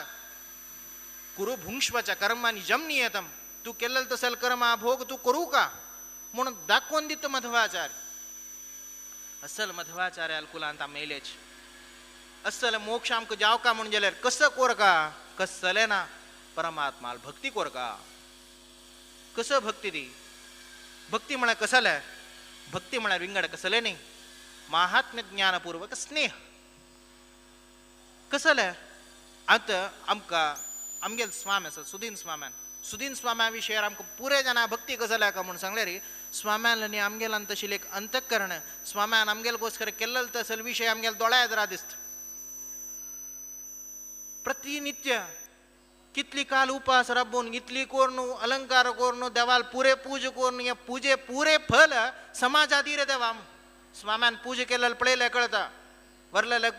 कुरु भुंक्ष्वच कर्म निजम नियतम, तूं केल्लें तसल कर्मा भोग तूं करूं का म्हणून दाखोवन दिता मध्वाचार्य. असल मध्वाचार्याल कुलांत आमी येयलेच. असल मोक्ष आमकां जावका म्हूण जाल्यार कसो कोरका? कसलें ना, परमात्माल भक्ती कोरका. कसो भक्ती ती? भक्ती म्हळ्यार कसलें? भक्ती म्हळ्यार विंगड कसलें न्ही, महात्म्य ज्ञानपूर्वक स्नेह. कसलें? आतां आमकां आमगेल स्वामी आसा सुदीन स्वाम्यान, सुदीन स्वाम्या विशयार आमकां पुरे जाणां भक्ती कसल्या का म्हूण सांगल्यार स्वाम्यान आनी आमगेल्यान तशें एक अंतकरण, स्वाम्यान आमगेल गोस्कर केल्लो तसल विशय आमगेल दोळ्या एदरा दिसता. प्रतिनित्य कितली काल उपास राबून इतली कोरून अलंकार कोरून देवाल पुरे पूज कोरून हे पुजे पुरे फल समाजादीर देवा स्वाम्यान पूज केल्लें पळयलें कळता, वरलें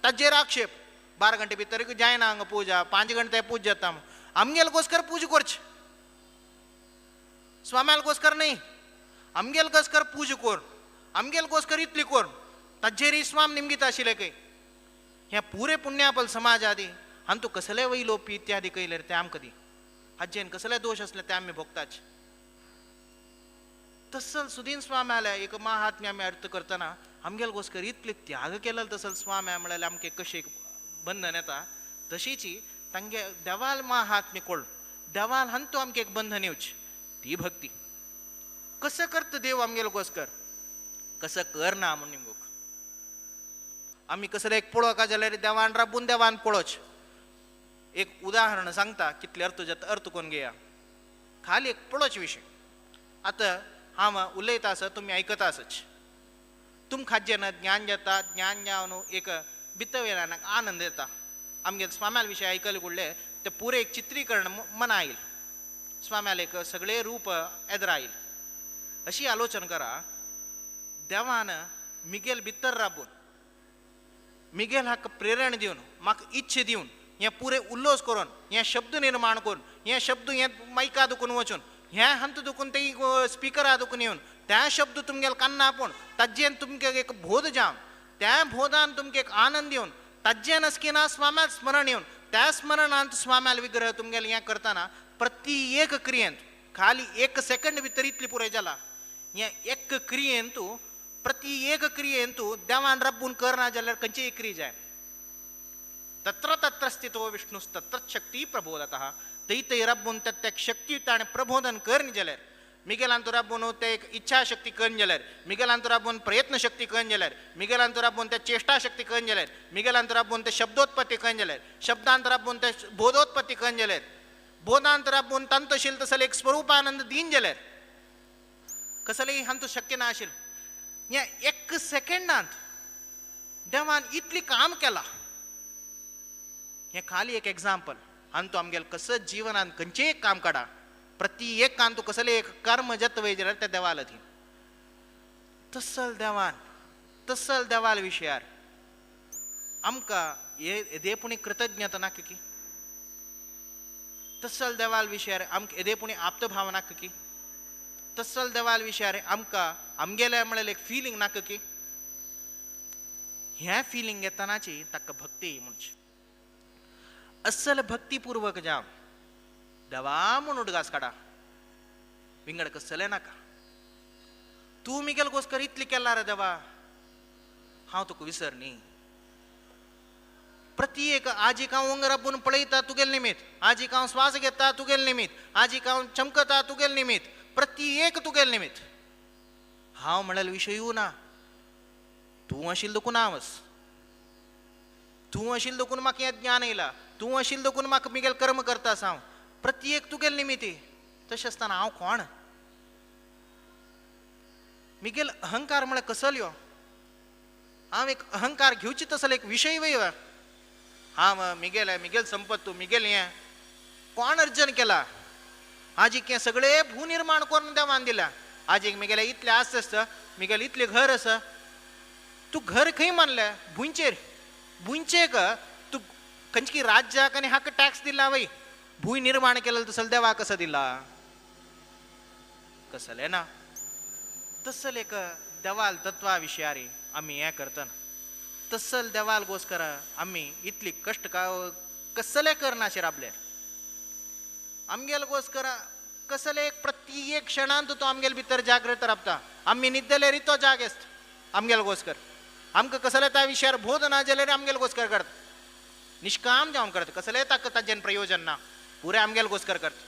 ताजेर आक्षेप 12 घंटे भितर जायना हांगा पूजा, 5 घंटे पूज जाता. आमगेल गोस्कर पूज करचे, स्वाम्याल गोस्कर न्ही, आमगेल गोस्कर पूज कोर, आमगेल गोस्कर इतली कोर, ताजेर स्वाम निमगीत आशिल्लें खंय. हें पुरे पुण्यापल समाज आदी हांतू कसले वैलोपी इत्यादी कयले ते आमकां दी, हाजेन कसले दोश आसले ते आमी भोगताच. तसल सुदीन स्वाम्याले एक महात्म्य आमी अर्थ करतना आमगेल गोस्कर इतले त्याग केलो तसल स्वाम्या म्हळ्यार आमकां कशें एक बंधन येता, तशीची तांगे देवाल महात्म्य कोळ देवाल हांतू आमकां एक बंधन येवचें ती भक्ती. कसं करता देव आमगेल गोस्कर, कसं करना म्हूण निमगूक आमी कसलें एक पळोवका जाल्यार देवान राबून देवान पळोवचें. एक उदाहरण सांगता कितले अर्थ जाता अर्थ कोण घेया, खाली एक पळोवचे विशय. आतां हांव उलयता आसा तुमी आयकता आसच, तुमकां जेन्ना ज्ञान जाता, ज्ञान जावन एक भितर आनंद येता. आमगे स्वाम्याल विशय आयकले कुडले ते पुरे एक चित्रीकरण मना येईल, स्वाम्याल एक सगळे रूप एदरा येईल. अशी आलोचन करा देवान मिगेल भितर राबून मिगेल हाका प्रेरण दिवन म्हाका इच्छा दिवन हें पुरे उल्लोस करून हें शब्द निर्माण करून हें शब्द हें मायका दुखून वचून हें हंत दुखून ते स्पिकरा दुखून येवन त्या शब्द तुमगेल कान्ना आपोवन ताजेन तुमगे एक बोध जावन त्या बोधान तुमगे एक आनंद येवन ताजेन अस्किना स्वाम्याल स्मरण येवन त्या स्मरणांत स्वाम्याल विग्रह तुमगेल हें करतना प्रति एक क्रियेंत खाली एक सेकंड भितर इतली पुराय जाला हें एक क्रियेंतू प्रति एक क्रियेंतू देवान रब्बून करना जाल्यार खंयची एक क्रिया जाय. तत्र तत्र स्थितो विष्णुस्तत्र शक्ती प्रबोधतः तै तै रब्बून त्या शक्ती ताणें प्रबोधन करन जाल्यार मिगेलांतू राबून ते एक इच्छाशक्ती करून जाल्यार मिगेलांतू राबून प्रयत्न शक्ती करून जाल्यार मिगेलांतू राबून ते चेष्टाशक्ती करून जाल्यार मिगेलांतू राबून ते शब्दोत्पत्ती करून जाल्यार शब्दांत राबून ते बोधोत्पत्ती करून जाल्यार बोधांत राबून तंतशील तसले एक स्वरूपानंद दीन जाल्यार कसलेय हांतू शक्य ना आशिल्लें ह्या एक सेकंडांत देवान इतली काम केला. हें खाली एक एग्जाम्पल. आनी तूं आमगेले कसं जिवनान खंयचें एक काम काडा प्रति एक काम तूं कसलें एक कर्म जत वय जाल्यार त्या देवाल अधीन तसल देवान तसल देवाल विशयार आमकां येदेपुणी कृतज्ञता नाका की तसल देवाल विशयार आमकां येदेपुणी आप्तभाव नाका की तसल देवाल विशयार आमकां आमगेले म्हळ्यार एक फिलींग नाका की ह्या फिलींग येतनाची ताका भक्ती म्हणची. असल भक्तीपूर्वक जावं देवा म्हूण उडगास काडा विंगड कसलें नाका. तूं मिगेल गोस्कर इतली केला रे देवा हांव तुका विसर न्ही. प्रति एक आजीक हांव उंगर आपून पळयता तुगेल निमित, आजीक हांव श्वास घेता तुगेल निमित, आजीक हांव चमकता तुगेल निमित, प्रति एक तुगेल निमित. हांव म्हणल्यार विशयूय ना. तूं आशिल्लो देखून हांव आस, तूं आशिल्लो देखून म्हाका हें ज्ञान येयलां, तूं आशिल्लो देखून म्हाका मिगेल कर्म करता आसा हांव, प्रति एक तुगेल निमिती. तशें आसतना हांव कोण? मिगेल अहंकार म्हळ्यार कसल्यो? हांव एक अहंकार घेवची तसलो एक विशय वय. हांव मिगेल मिगेल संपत्तू मिगेल हें कोण अर्जन केला? आजीक हें सगळें भूनिर्माण करून देवान दिलां. आजीक मिगेले इतलें आस आसता, मिगेल इतलें घर आसा. तूं घर खंय मानलें? भुंयचेर. भुंयचेक तूं खंयची राज्याक आनी हाका टॅक्स दिला वय? भूंय निर्माण केलें तसलें देवाक कसो दिला? कसलें ना. तसल एक देवाल तत्वा विशयारी आमी हें करतना तसल देवाल गोस्कर आमी इतली कश्ट कसले करनाशे राबले आमगेल गोस्कर कसले एक प्रत्येक क्षणांत तो आमगेल भितर जागृत राबता. आमी न्हिदले तो जाग आसता आमगेल गोस्कर. आमकां कसले त्या विशयार बोध ना जाल्यार आमगेल गोस्कर करता, निष्काम जावन करता, कसले ताका ताजेन प्रयोजन ना, पुरें आमगेल गोस्कर करता.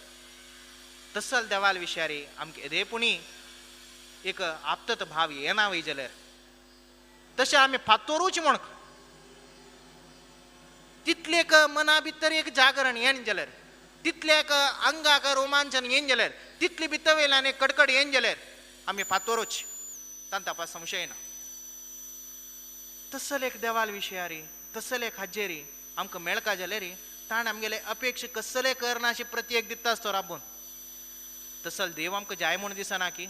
तसल देवाल विशयारी आमकां येदेपुणी एक आप्तत भाव येना वय जाल्यार तशें आमी फातोरूच म्हण तितलें एक मना भितर एक जागरण येन जाल्यार, तितलें एक अंगाक रोमांचन येन जाल्यार, तितली भितर वयल्यान एक कडकड येन जाल्यार आमी फातोरूच, तांकां तपास संशय ना. तसल एक देवाल विशयारी तसल एक हाजेरी आमकां मेळका जाल्यार ताणें आमगेले अपेक्षा कसले करना अशें प्रत्येक दिता आसतो राबून. तसल देव आमकां जाय म्हूण दिसना की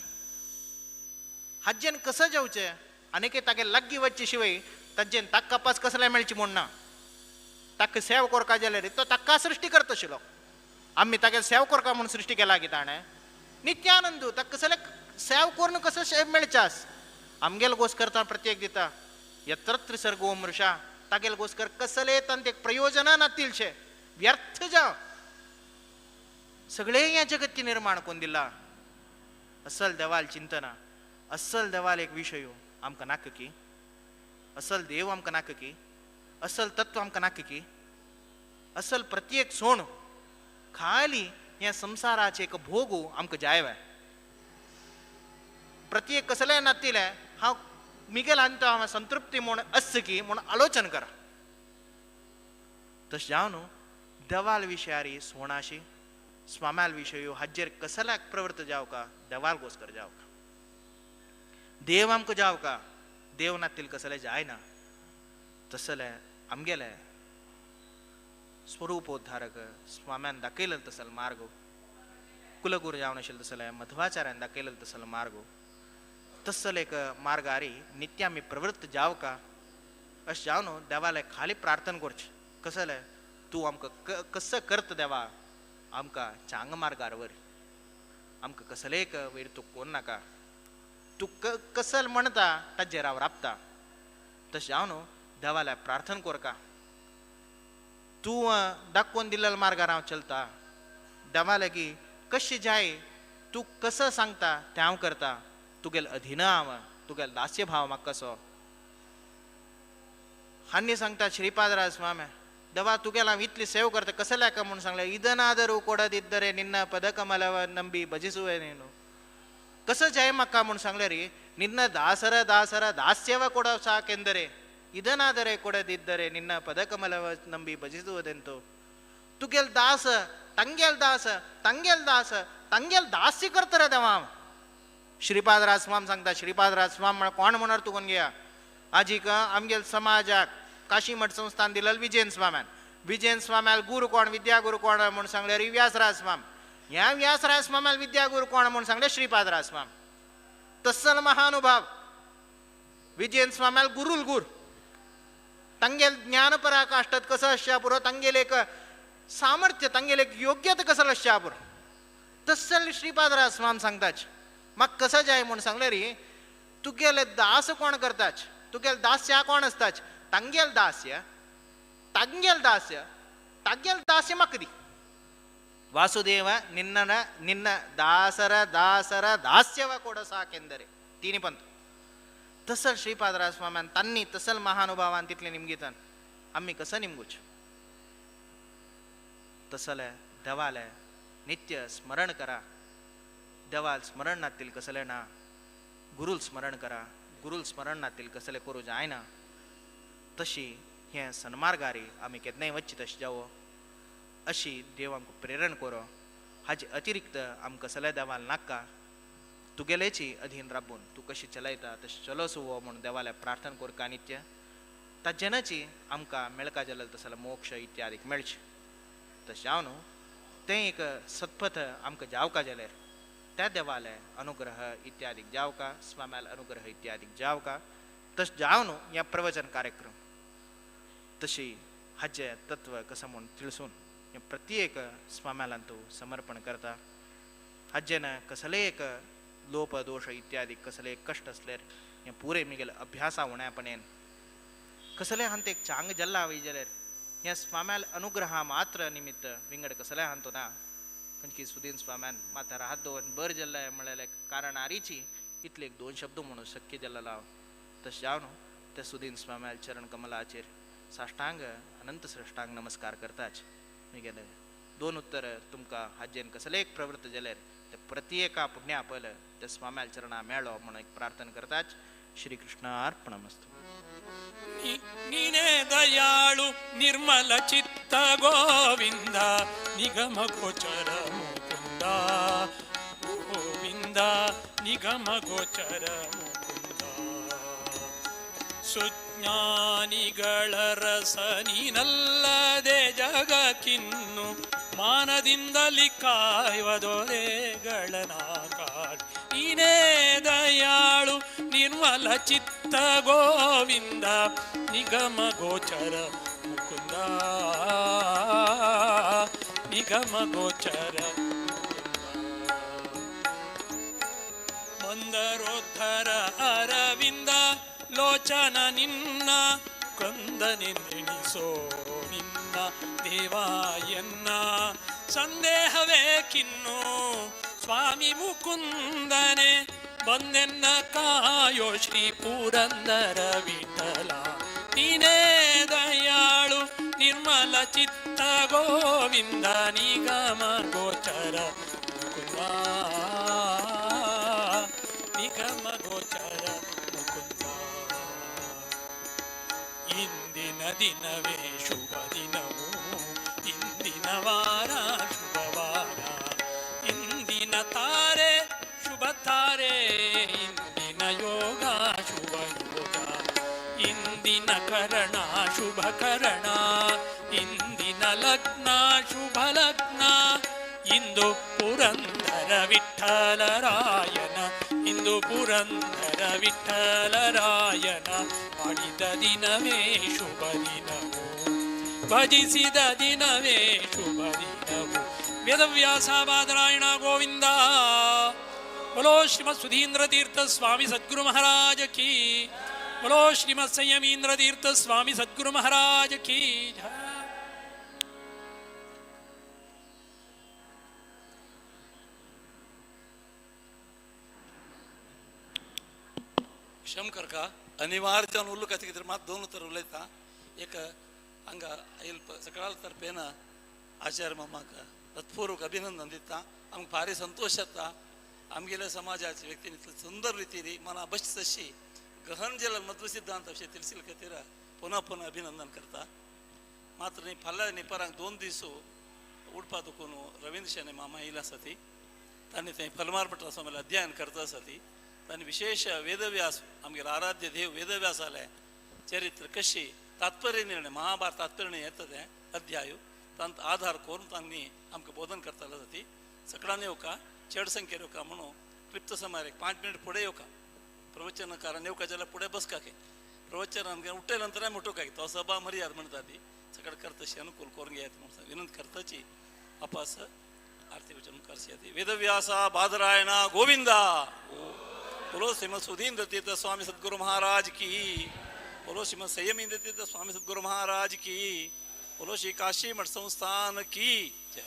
हाजेन कसं जावचें आनी तागे लागीं वचचे शिवाय ताजेन ताका पास कसलें मेळचें म्हूण ना. ताका सेव करपा जाल्यार तो ताका सृश्टी करता आशिल्लो. आमी तागे सेव करपा म्हूण सृश्टी केला की ताणें नित्यानंदू ताका कसलें सेव करून कसं मेळचें आस. आमगेल गोस करता प्रत्येक दिता यत्र त्रिसर्गो मृषा तागेल गोस्कर कसले तांचे प्रयोजना नातिलशे व्यर्थ जाव सगळे ह्या जगत्ती निर्माण कोण दिला. असल देवाल चिंतना असल देवाल एक विशय आमकां नाका की, असल देव आमकां नाका की, असल तत्व आमकां नाका की, असल प्रत्येक सोण खाली ह्या संवसाराचे एक भोग आमकां जाय. प्रत्येक कसलें नातिलें हांव मिगेल आनी तो हांव संतृप्ती म्हूण आसची की म्हूण आलोचन करा. तशें जावन न्हू देवाल विशयारी सोणाशी स्वाम्याल विशय हाजेर कसल्याक प्रवृत्त जावका देवाल गोस्कर जावका देव आमकां जावका देव नातील कसलें जायना. तसलें आमगेलें स्वरूपोद्धारक स्वाम्यान दाखयलें तसल मार्ग, कुलगुरू जावन आशिल्लें तसलें मध्वाचार्यान दाखयलें तसल मार्ग, तसल एक मार्गारी नित्य आमी प्रवृत्त जावका अशें जावन देवाले खाली प्रार्थना करचें कसलें तूं आमकां कसं करता देवा आमकां चांग मार्गार वर, आमकां कसलें एक वयर तूं कोण नाका, तूं कसल म्हणटा ताजेर हांव राबता. तशें जावन देवाल्या प्रार्थना करका तूं दाखोवन दिल्ल्या मार्गार हांव चलता. देवा लागीं कशें जाय तूं कसं सांगता तें हांव करता, तुगेल अधीन हांव, तुगेल दास्य भाव म्हाका कसो. हांणी सांगता श्रीपादराज स्वामी दवा तुगेल हांव इतली सेव करता कसल्या का म्हूण सांगलें ಇದನಾದರೂ ಕೊಡದಿದ್ದರೆ ನಿನ್ನ ಪದಕಮಲವ ನಂಬಿ ಭಜಿಸುವೆ ನೀನು. कसं जाय म्हाका म्हूण सांगलें रे ನಿನ್ನ ದಾಸರ ದಾಸರ ದಾಸ್ಯವ ಕೊಡ ಸಾಕೆಂದರೆ ಇದನಾದರೆ ಕೊಡದಿದ್ದರೆ ನಿನ್ನ ಪದಕಮಲವ ನಂಬಿ ಭಜಿಸುವುದೆಂತು. तुगेल दास ತಂಗೆಲ್ दास ತಂಗೆल दास ತಂಗೆल दास्य करतरे देवा. श्रीपादराज स्वाम सांगता श्रीपादराज स्वाम म्हळ्यार कोण म्हणर तुगोन घेया आजीक आमगेल समाजाक काशी मठ संस्थान दिलेल विजयन स्वाम्यान. विजयन स्वाम्याल गुरू कोण विद्यागुरू कोण म्हूण सांगलें रे व्यासराज स्वाम. ह्या व्यासराज स्वाम्याल विद्यागुरू कोण म्हूण सांगलें श्रीपादराज स्वाम. तस्सल महानुभाव विजयन स्वाम्याल गुरुल गुर तांगेल ज्ञानपराकाष्ठत कसं आसच्या पुरो तांगेल एक सामर्थ्य तांगेल एक योग्यता कसं आसच्या पुरो तस्सल श्रीपादराज स्वाम सांगताच. म्हाका कसं जाय म्हूण सांगलें रे तुगेले दास कोण करताच तुगेल दास्या कोण आसताच तांगेल दास्य तांगेल दास्य तांगेल दास्य म्हाका दी. ವಾಸುದೇವ ನಿನ್ನ ನಿನ್ನ ದಾಸರ ದಾಸರ ದಾಸ್ಯವ ಕೊಡ ಸಾಕೆಂದರೆ तिनी पंत. तसल श्रीपादराज स्वाम्यान तांणी तसल महानुभावान तितले निमगितान आमी कसं निमगूच. तसले देवाले नित्य स्मरण करा. देवाल स्मरण नातील कसले ना गुरुल स्मरण करा. गुरुल स्मरण नातील कसले करूं जायना. तशी हे सन्मार्गारी आमी केन्नाय वच्ची तशें जावो अशी देव आमकां प्रेरण करो. हाजे अतिरिक्त आमकां कसले देवाल नाका. तुगेलेची अधीन राबून तूं कशी चलयता तशें चलोसो हो म्हूण देवाल्या प्रार्थना करका नित्य. ताजेनाची आमकां मेळका जाल्यार तसो मोक्ष इत्यादीक मेळचें. तशें जावन न्हू तें एक सत्पथ आमकां जावका जाल्यार त्या देवाले अनुग्रह इत्यादीक जावका स्वाम्याल अनुग्रह इत्यादीक जावका. तशें जावन न्हू ह्या प्रवचन कार्यक्रम तशी हाजें तत्व कसं म्हूण तिळसून हें प्रत्येक स्वाम्यालान तूं समर्पण करता. हाजेन कसलें एक लोप दोश इत्यादी कसले कष्ट असल्यार हें पुरे मिगेल अभ्यासा उण्यापणेन कसले हांत एक चांग जल्ला वय जाल्यार ह्या स्वाम्याल अनुग्रहा मात्र निमित्त विंगड कसले हांतो ना. खंयची सुदीन स्वाम्यान माथ्यार हात दवरून बर जल्ला म्हळ्यार कारण आरीची इतले एक दोन शब्द म्हणून शक्य जल्ला लाव. तशें जावन न्हू त्या सुदीन स्वाम्याल चरण कमलाचेर साष्टांग अनंत श्रेष्ठांग नमस्कार करताच. मिगेले दोन उत्तर तुमकां हाजेन कसले एक प्रवृत्त जाल्यार ते प्रत्येका पुण्या आपल त्या स्वाम्याल चरणा मेळो म्हणून एक प्रार्थना करताच. श्रीकृष्ण अर्पणमस्तु. ನೀನೇ ದಯಾಳು ನಿರ್ಮಲ ಚಿತ್ತ ಗೋವಿಂದ ನಿಗಮ ಗೋಚರ ಮುಕುಂದ ಗೋವಿಂದ ನಿಗಮ ಗೋಚರ ಮುಕುಂದ. ಸುಜ್ಞಾನಿಗಳ ರಸ ನೀನಲ್ಲದೆ ಜಗಕ್ಕಿನ್ನು ಮಾನದಿಂದಲಿ ಕಾಯುವ ದೊರೆಗಳನ ಕಾಡು. ನೀನೇ ದಯಾಳು ನಿರ್ಮಲ ಚಿತ್ತ ಗೋವಿಂದ ನಿಗಮ ಗೋಚರ ಮುಕುಂದ ನಿಗಮ ಗೋಚರ ಮಂದರೋದ್ಧರ ಅರವಿಂದ ಲೋಚನ ನಿನ್ನ ಕಂದನೆಂದೆಣಿಸೋ ನಿನ್ನ ದೇವಾಯನ್ನ ಸಂದೇಹವೇಕಿನ್ನು ಸ್ವಾಮಿ ಮುಕುಂದನೆ ಬಂದೆನ್ನ ಕಾಯೋ ಶ್ರೀ ಪುರಂದರ ವಿಠಲ. ನೀನೇ ದಯಾಳು ನಿರ್ಮಲ ಚಿತ್ತ ಗೋವಿಂದ ನಿಗಮ ಗೋಚರ ಮುಕುಂದ ನಿಗಮ ಗೋಚರ ಮುಕುಂದ. ಇಂದಿನ ದಿನವೇ ಶುಭ ದಿನವು ಇಂದಿನ ವಾರ ಶುಭವಾರ ಇಂದಿನ ತಾರೆ ಶುಭ ತಾರೆ ಇಂದಿನ ಯೋಗ ಶುಭ ಯೋಗ ಇಂದಿನ ಕರಣ ಶುಭ ಕರಣ ಇಂದಿನ ಲಗ್ನ ಶುಭ ಲಗ್ನ ಇಂದು ಪುರಂದರ ವಿಠಲರಾಯನ ಇಂದು ಪುರಂದರ ವಿಠಲರಾಯನ ಮಾಡಿದ ದಿನವೇ ಶುಭ ದಿನವು ಭಜಿಸಿದ ದಿನವೇ ಶುಭ ದಿನವು. ವೇದವ್ಯಾಸ ಬಾದರಾಯಣ ಗೋವಿಂದ बोलो श्रीमद सुधींद्र तीर्थ स्वामी सद्गुरु महाराज की. बोलो श्रीमद संयमींद्र तीर्थ स्वामी सद्गुरु महाराज की जय. क्षम करका अनिवार्य जावन उल्लू खातीर मात दोन उतर उलयता. एक हांगा आयल सकळाल तर्फेन आचार्य मामाक हृत्पूर्वक अभिनंदन दिता. आमकां भारी संतोश जाता आमगेल्या समाजाचे व्यक्तीन इतले सुंदर रितीन मना बस तशी गहन जेल मध्व सिद्धांत विशय ತಿಳಿಸಲಿ खातीर पुनः पुनः अभिनंदन करता. मात्र न्ही फाल्यां न्ही परांक 2 दीस उडपा दुखून रवींद्र शेणे मामा येयला आसा ती तांणी थंय फलमार भट्टा स्वामीला अध्ययन करता आसा ती तांणी विशेष वेदव्यास आमगेलो आराध्य देव वेदव्यास आले चरित्र कशी तात्पर्य निर्णय महाभारत तात्पर्य निर्णय येता तें अध्याय तांत आधार करून तांणी आमकां बोधन करताले आसा ती. सगळ्यांनी येवका चड संख्येन येवका म्हणून क्लिप्त समार एक 5 मिनट फुडें येवका प्रवचनकारान येवका जाल्यार फुडें बसका के प्रवचन आमगे उठले नंतर आमी उठोवका तो सभा मर्याद म्हणटा ती सगळें करतशी अनुकूल करून घेयात म्हणून विनंती करताची. अपास आरती वचन करशी. वेदव्यासा बादरायण गोविंदा बोलो श्रीमद सुधींद्र तीर्थ स्वामी सद्गुरु महाराज की, बोलो श्रीमद संयमींद्र तीर्थ स्वामी सद्गुरु महाराज की, बोलो श्री काशी मठ संस्थान की जय.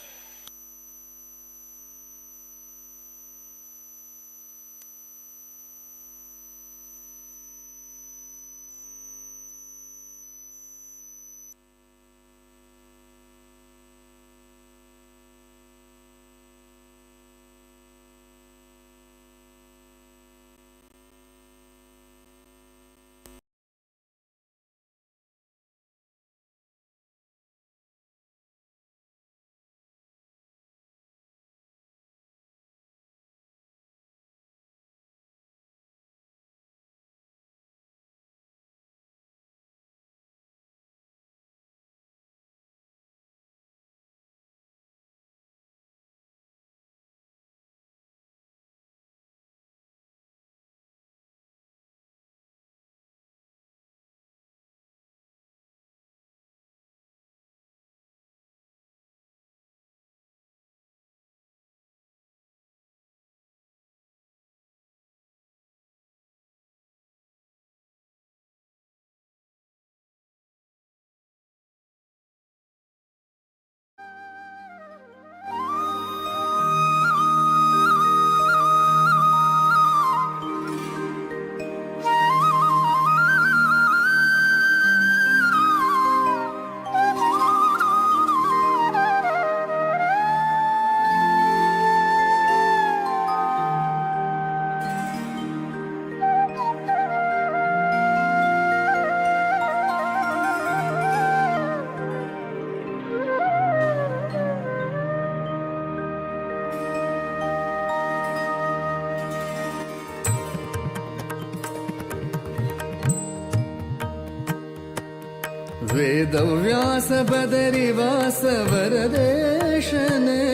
वेदव्यास बदरिवास वरदेशने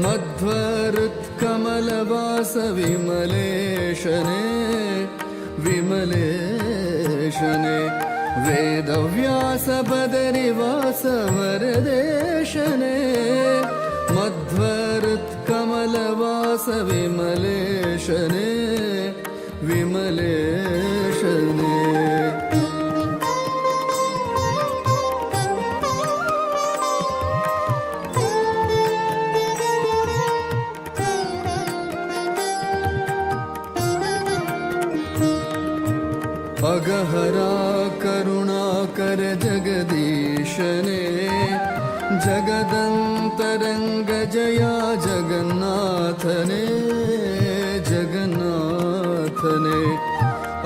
मध्वरुत्कमलवास विमलेशने विमलेशने वेदव्यास बदरिवास वरदेशने मध्वरुत्कमलवास विमलेशने विमलेशने. अगहरा करुणाकर जगदीशने जगदंतरंग जया जगन्नाथने जगन्नाथने.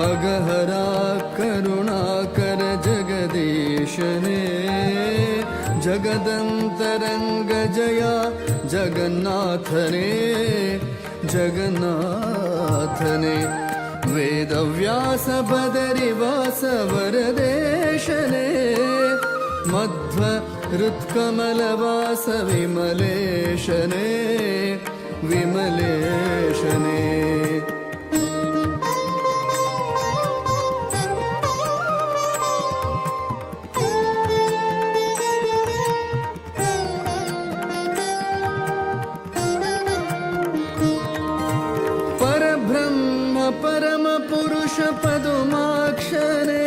अगहरा करुणाकर जगदीशने जगदंतरंग जया जगन्नाथने जगन्नाथने. वेदव्यास बदरिवास वरदेशने मध्व हृत्कमलवास विमलेशने विमलेशने. परम पुरुष पदुमाक्षरे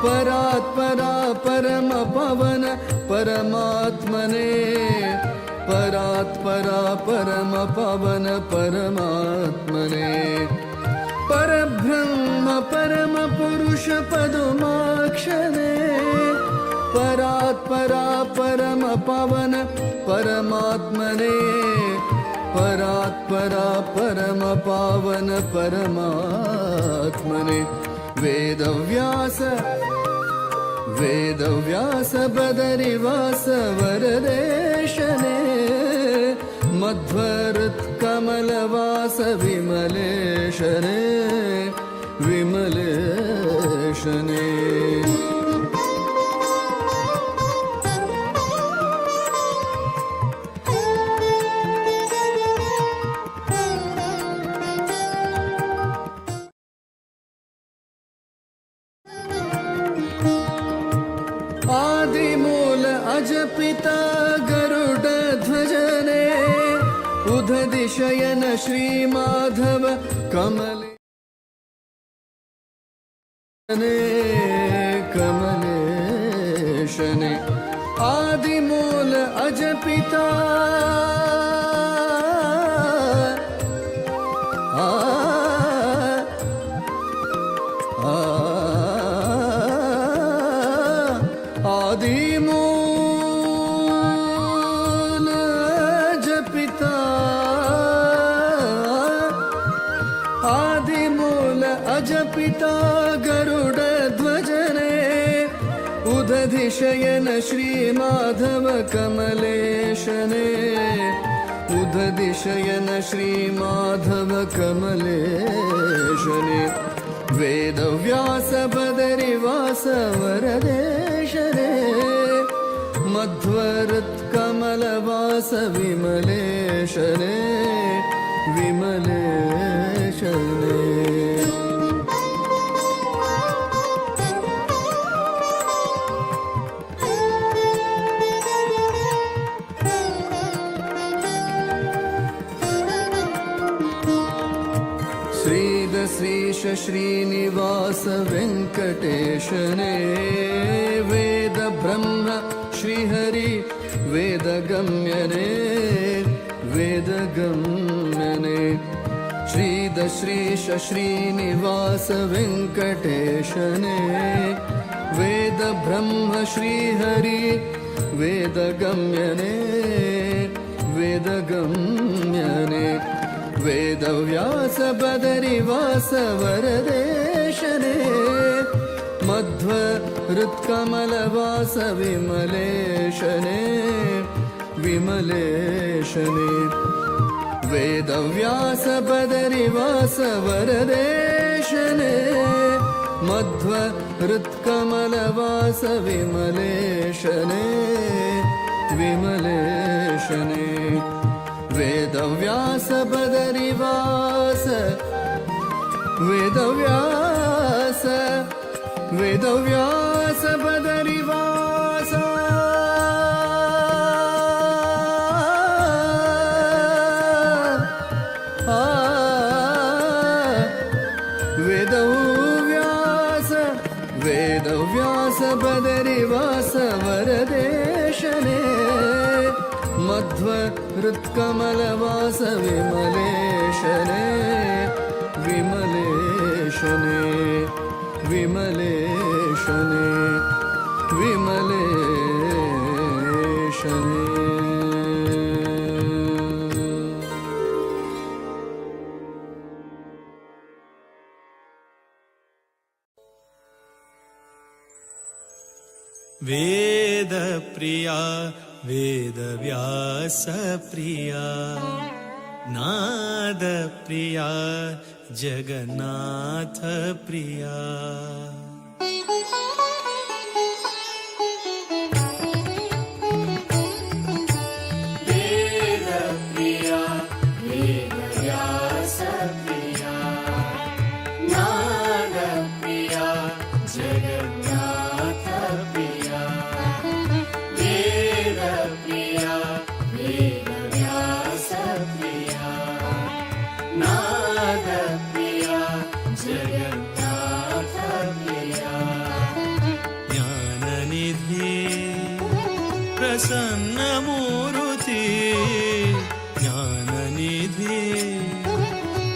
परात्परा परम पवन परमात्मने परात्परा परम पवन परमात्मने. परब्रह्म परम पुरुष पदुमाक्षरे पावन परमात्मने परात्परा परम पावन परमात्मने वेदव्यास वेदव्यास बदरिवास वरदेशने मध्वहृत्कमलवास विमलेशने विमलेशने। आदिमूल अजपिता गरुड ध्वजने उदधिशयन श्री माधव कमले कमलेशने। आदिमूल अजपिता आ आदिमूल अजपिता आदिमूल अजपिता गरुड ध्वजने उदधिशयन श्री माधव कमलेशने उदधिशयन श्री माधव कमलेशने वेदव्यास बदरिवास वरदेशने मध्वहृत्कमलवास विमलेशने विमलेशने। श्रीदश्रीश श्रीनिवास वेङ्कटेशने वेद ब्रह्म श्रीहरि वेदगम्यने वेदगम्यने। श्रीदश्रीश श्रीनिवास वेङ्कटेशने वेद ब्रह्म श्रीहरि वेदगम्यने वेदगम्यने। वेदव्यास बदरिवास वरदेशने मध्वहृत्कमलवास विमलेशने विमलेशने। वेदव्यास बदरिवास वरदेशने मध्वहृत्कमलवास विमलेशने विमलेशने। वेदव्यास बदरिवास वेदव्यास वेदव्यास बदरिवास वेदव्यास वेदव्यास बदरिवास वरदेशने मध्वहृत्कमलवास विमलेशने विमलेशने विमलेशने विमलेशने। वेद प्रिया वेदव्यास प्रिया नाद प्रिया जगन्नाथ प्रिया। वेदप्रिया वेदव्यासप्रिया नादप्रिया जगन्नाथप्रिया। वेदप्रिया वेदव्यासप्रिया नादप्रिया जगन्नाथप्रिया। ज्ञाननिधि प्रसन्नमूर्ति ज्ञाननिधि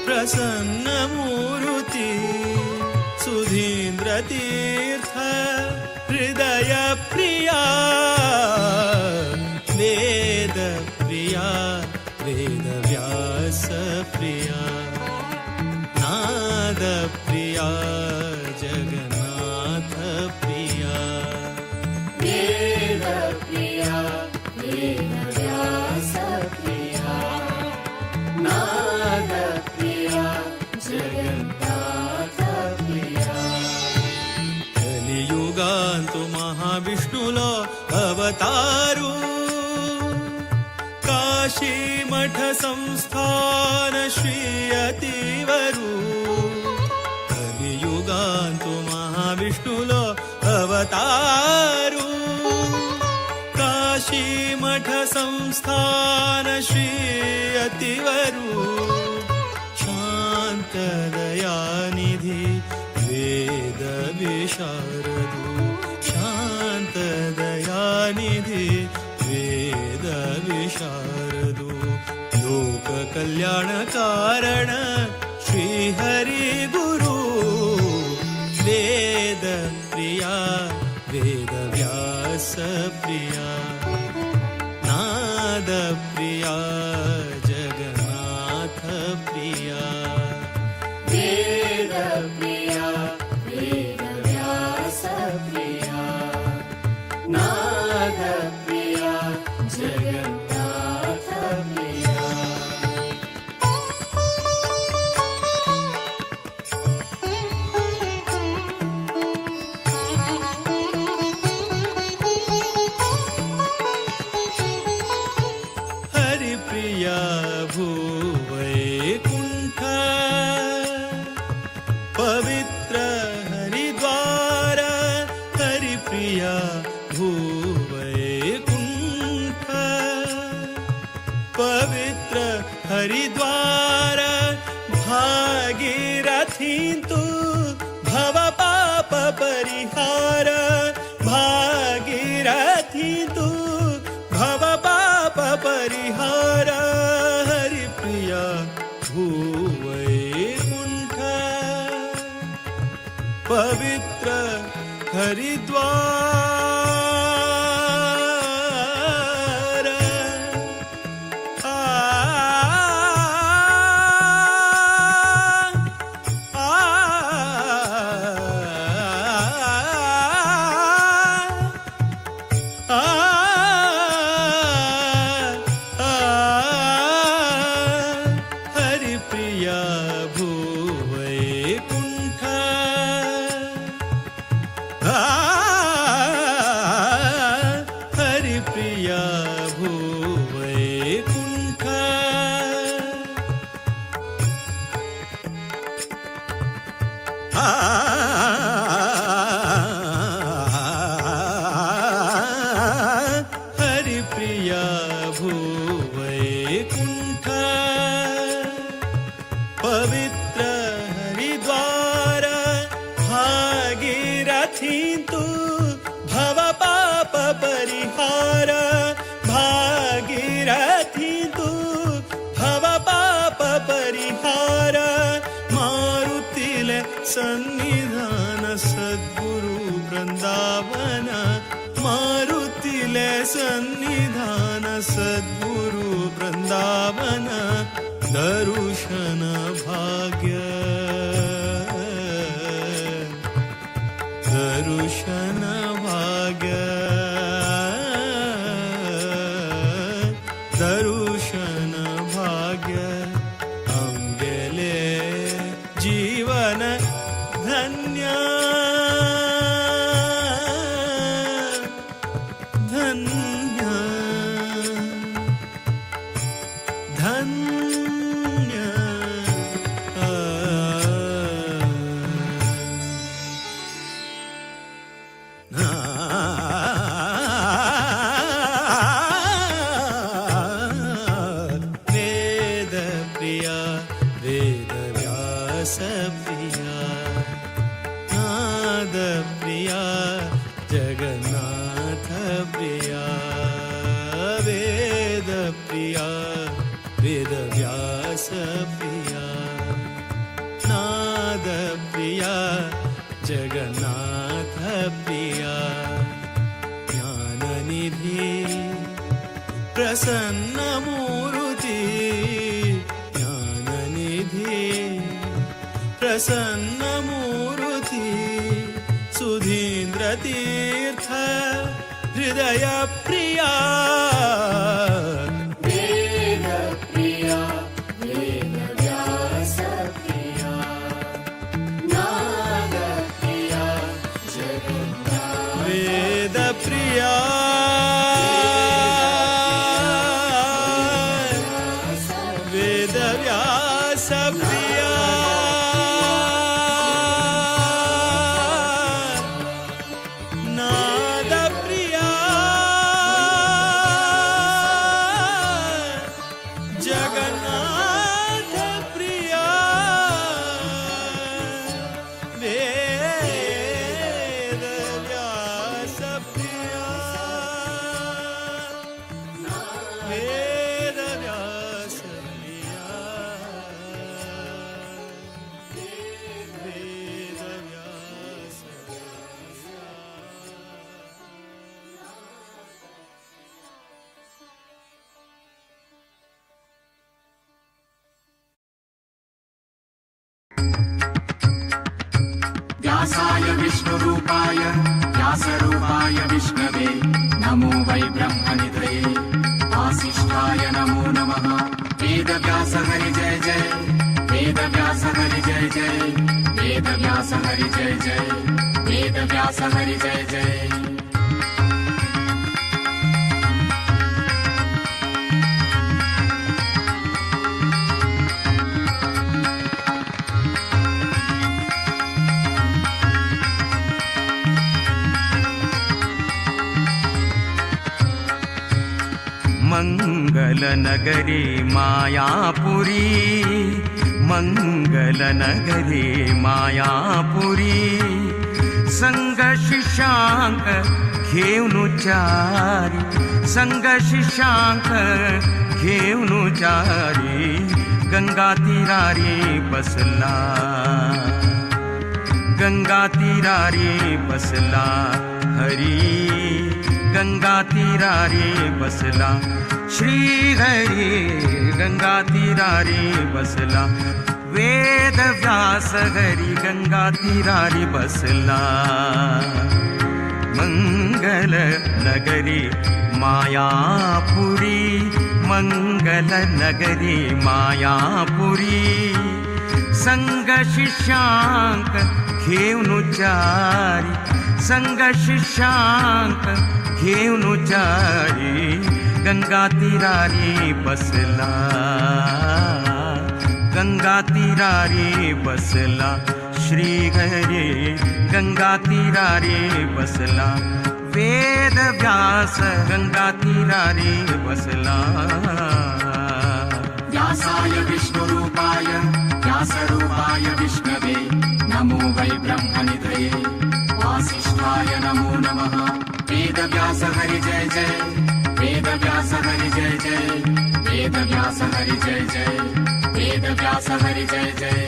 प्रसन्नमूर्ति सुधीन्द्रतीर्थ हृदय प्रिया। प्रिया वेदव्यास प्रिया नाद प्रिया जगन्नाथ प्रिया वेदप्रिया वेदव्यासप्रिया नादप्रिया जगन्नाथप्रिया कलियुगांतु महाविष्णुलो अवतारू काशी मठ संस्थान श्री अतिवरू कलियुगांतु महाविष्णुलो अवतारू काशी मठ संस्थान श्री अतिवरू शांत दयानिधि वेद विशारदु शांत दयानिधि वेद विशारदु लोक कल्याण कारण श्री हरि गुरु वेद प्रिया वेद व्यास प्रिया नाद प्रिया जगन्नाथ प्रिया वेदप्रिया वेदव्यासप्रिया नादप्रिया जगन्नाथप्रिया हरिप्रिया भूवैकुण्ठ पवित्र हरिद्वार हरिप्रिया भूवैकुण्ठ पवित्र हरिद्वार भागीरथीन्तु भव पाप परिहार भागीरथीन्तु भव पाप परिहार हरिप्रिया भूवैकुण्ठ पवित्र हरिद्वार आ आ आ हरिप्रिया भूवैकुण्ठ हरिप्रिया भूवैकुण्ठ हरिप्रिया भूवैकुण्ठ पवित्र हरिद्वार भागीरथीन्तु भव पाप परिहार भागीरथीन्तु भव पाप परिहार मारुतिले सन्निधान सद्गुरु वृंदावन मारुतिले सन्निधान सद्गुरु वृंदावन दर्शन भाग्य दर्शन भाग्य दर्शन भाग्य अंगेले जीवन धन्य धन्य धन्य वेद प्रिया वेद व्यास प्रिया नाद प्रिया जगन्नाथ प्रिया वेद प्रिया वेद व्यास प्रिया नाद प्रिया जगन्नाथ प्रिया ज्ञाननिधि प्रसन्न प्रसन्न मूर्ति सुधींद्र तीर्थ हृदय प्रिया। वेदप्रिया वेदव्यासप्रिया नादप्रिया जगन्नाथ वेदप्रिया वेदव्यास प्रिया नाद प्रिया जगन्नाथ प्रिया वेदव्यास प्रिया वेदव्यास प्रिया वेदव्यास प्रिया। व्यासाय विष्णुरूपाय व्यासरूपाय विष्णवे नमो वै ब्रह्मनिधये वासिष्ठाय नमो नमः। वेदव्यास हरि जय जय वेदव्यास हरि जय जय वेदव्यास हरि जय जय वेदव्यास हरि जय जय। मंगलनगरी मायापुरी मंगलनगरी मायापुरी संग शिशांक घेऊन चारी संग शिशांक घेऊन चारी गंगा तीरारी बसला गंगा तीरारी बसला हरी गंगा तीरारी बसला श्री हरी गंगा तीरारी बसला वेद व्यास हरी गंगा तीरारी बसला मंगल नगरी मायापुरी मंगल नगरी मायापुरी संग शिशांक घेऊन चारी संग शिशांक घेऊन चारी गंगा तीरारी बसला गंगा तीरारी बसला श्री हरी गंगा तीरारी बसला वेद व्यास गंगा तीरारी बसला। व्यासाय विष्णुरूपाय व्यासरूपाय विष्णवे नमो वै ब्रह्मनिधये वासिष्ठाय नमो नमः। वेदव्यास हरि जय जय वेदव्यास हरि जय जय वेदव्यास हरि जय जय वेदव्यास हरि जय जय।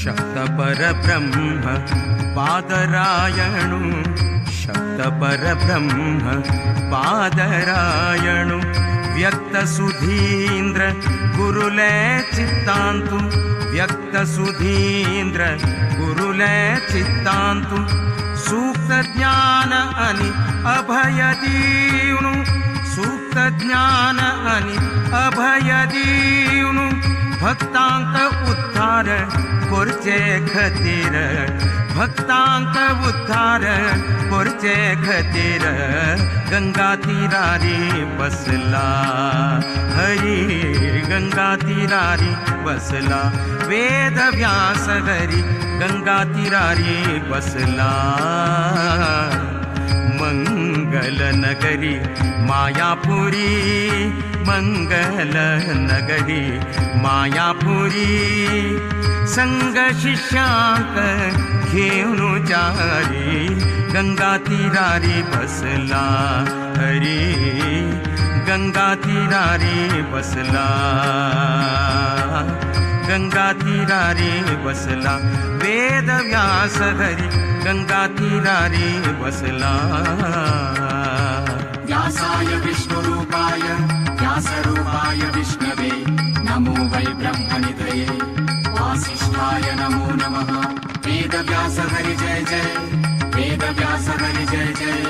शब्द परब्रह्म पादरायणु शब्द परब्रह्म पादरायणु व्यक्त सुधींद्र गुरुले चित्तांतु व्यक्त सुधींद्र गुरुले चित्तांतु सूक्त ज्ञान अनि अभय दीवनु सूक्त ज्ञान अनि अभय दीवनु भक्तांक उद्धार करचे खातीर भक्तांक उद्धार करचे खातीर गंगा तीरारी बसला हरी गंगा तीरारी बसला वेद व्यास हरी गंगा तीरारी बसला मंगल नगरी मायापुरी मंगल नगरी मायापुरी संग शिष्यांक घेऊन चारी गंगा तीरारी बसला हरी गंगा तीरारी बसला। गंगा तीरारी बसला, वेदव्यास हरी गंगा तीरारी बसला। व्यासाय विष्णुरूपाय व्यासरूपाय विष्णवे नमो वै ब्रह्मनिधये वासिष्ठाय नमो नमः। वेदव्यास हरि जय जय, वेदव्यास हरि जय जय,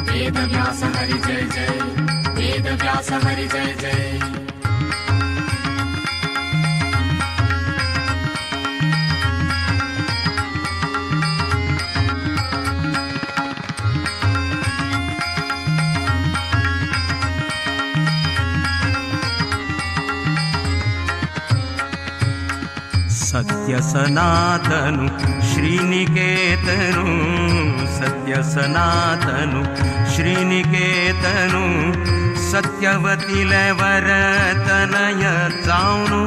वेदव्यास हरि जय जय, वेदव्यास हरि जय जय। सत्य सनातनु श्रीनिकेतनु, सत्य सनातनु श्रीनिकेतनु, सत्यवतीले वरतनय जावनु,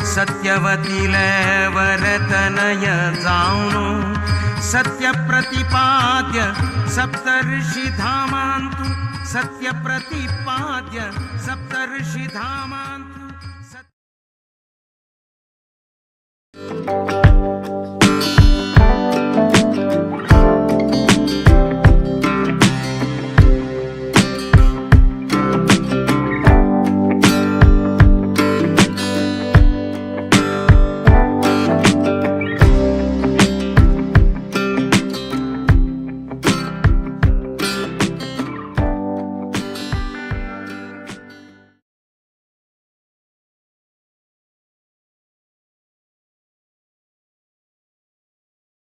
सत्यवतीले वरतनय जावनु, सत्य प्रतिपाद्य सप्तर्षि धामांतु, सत्य प्रतिपाद्य सप्तर्षि धामांतु।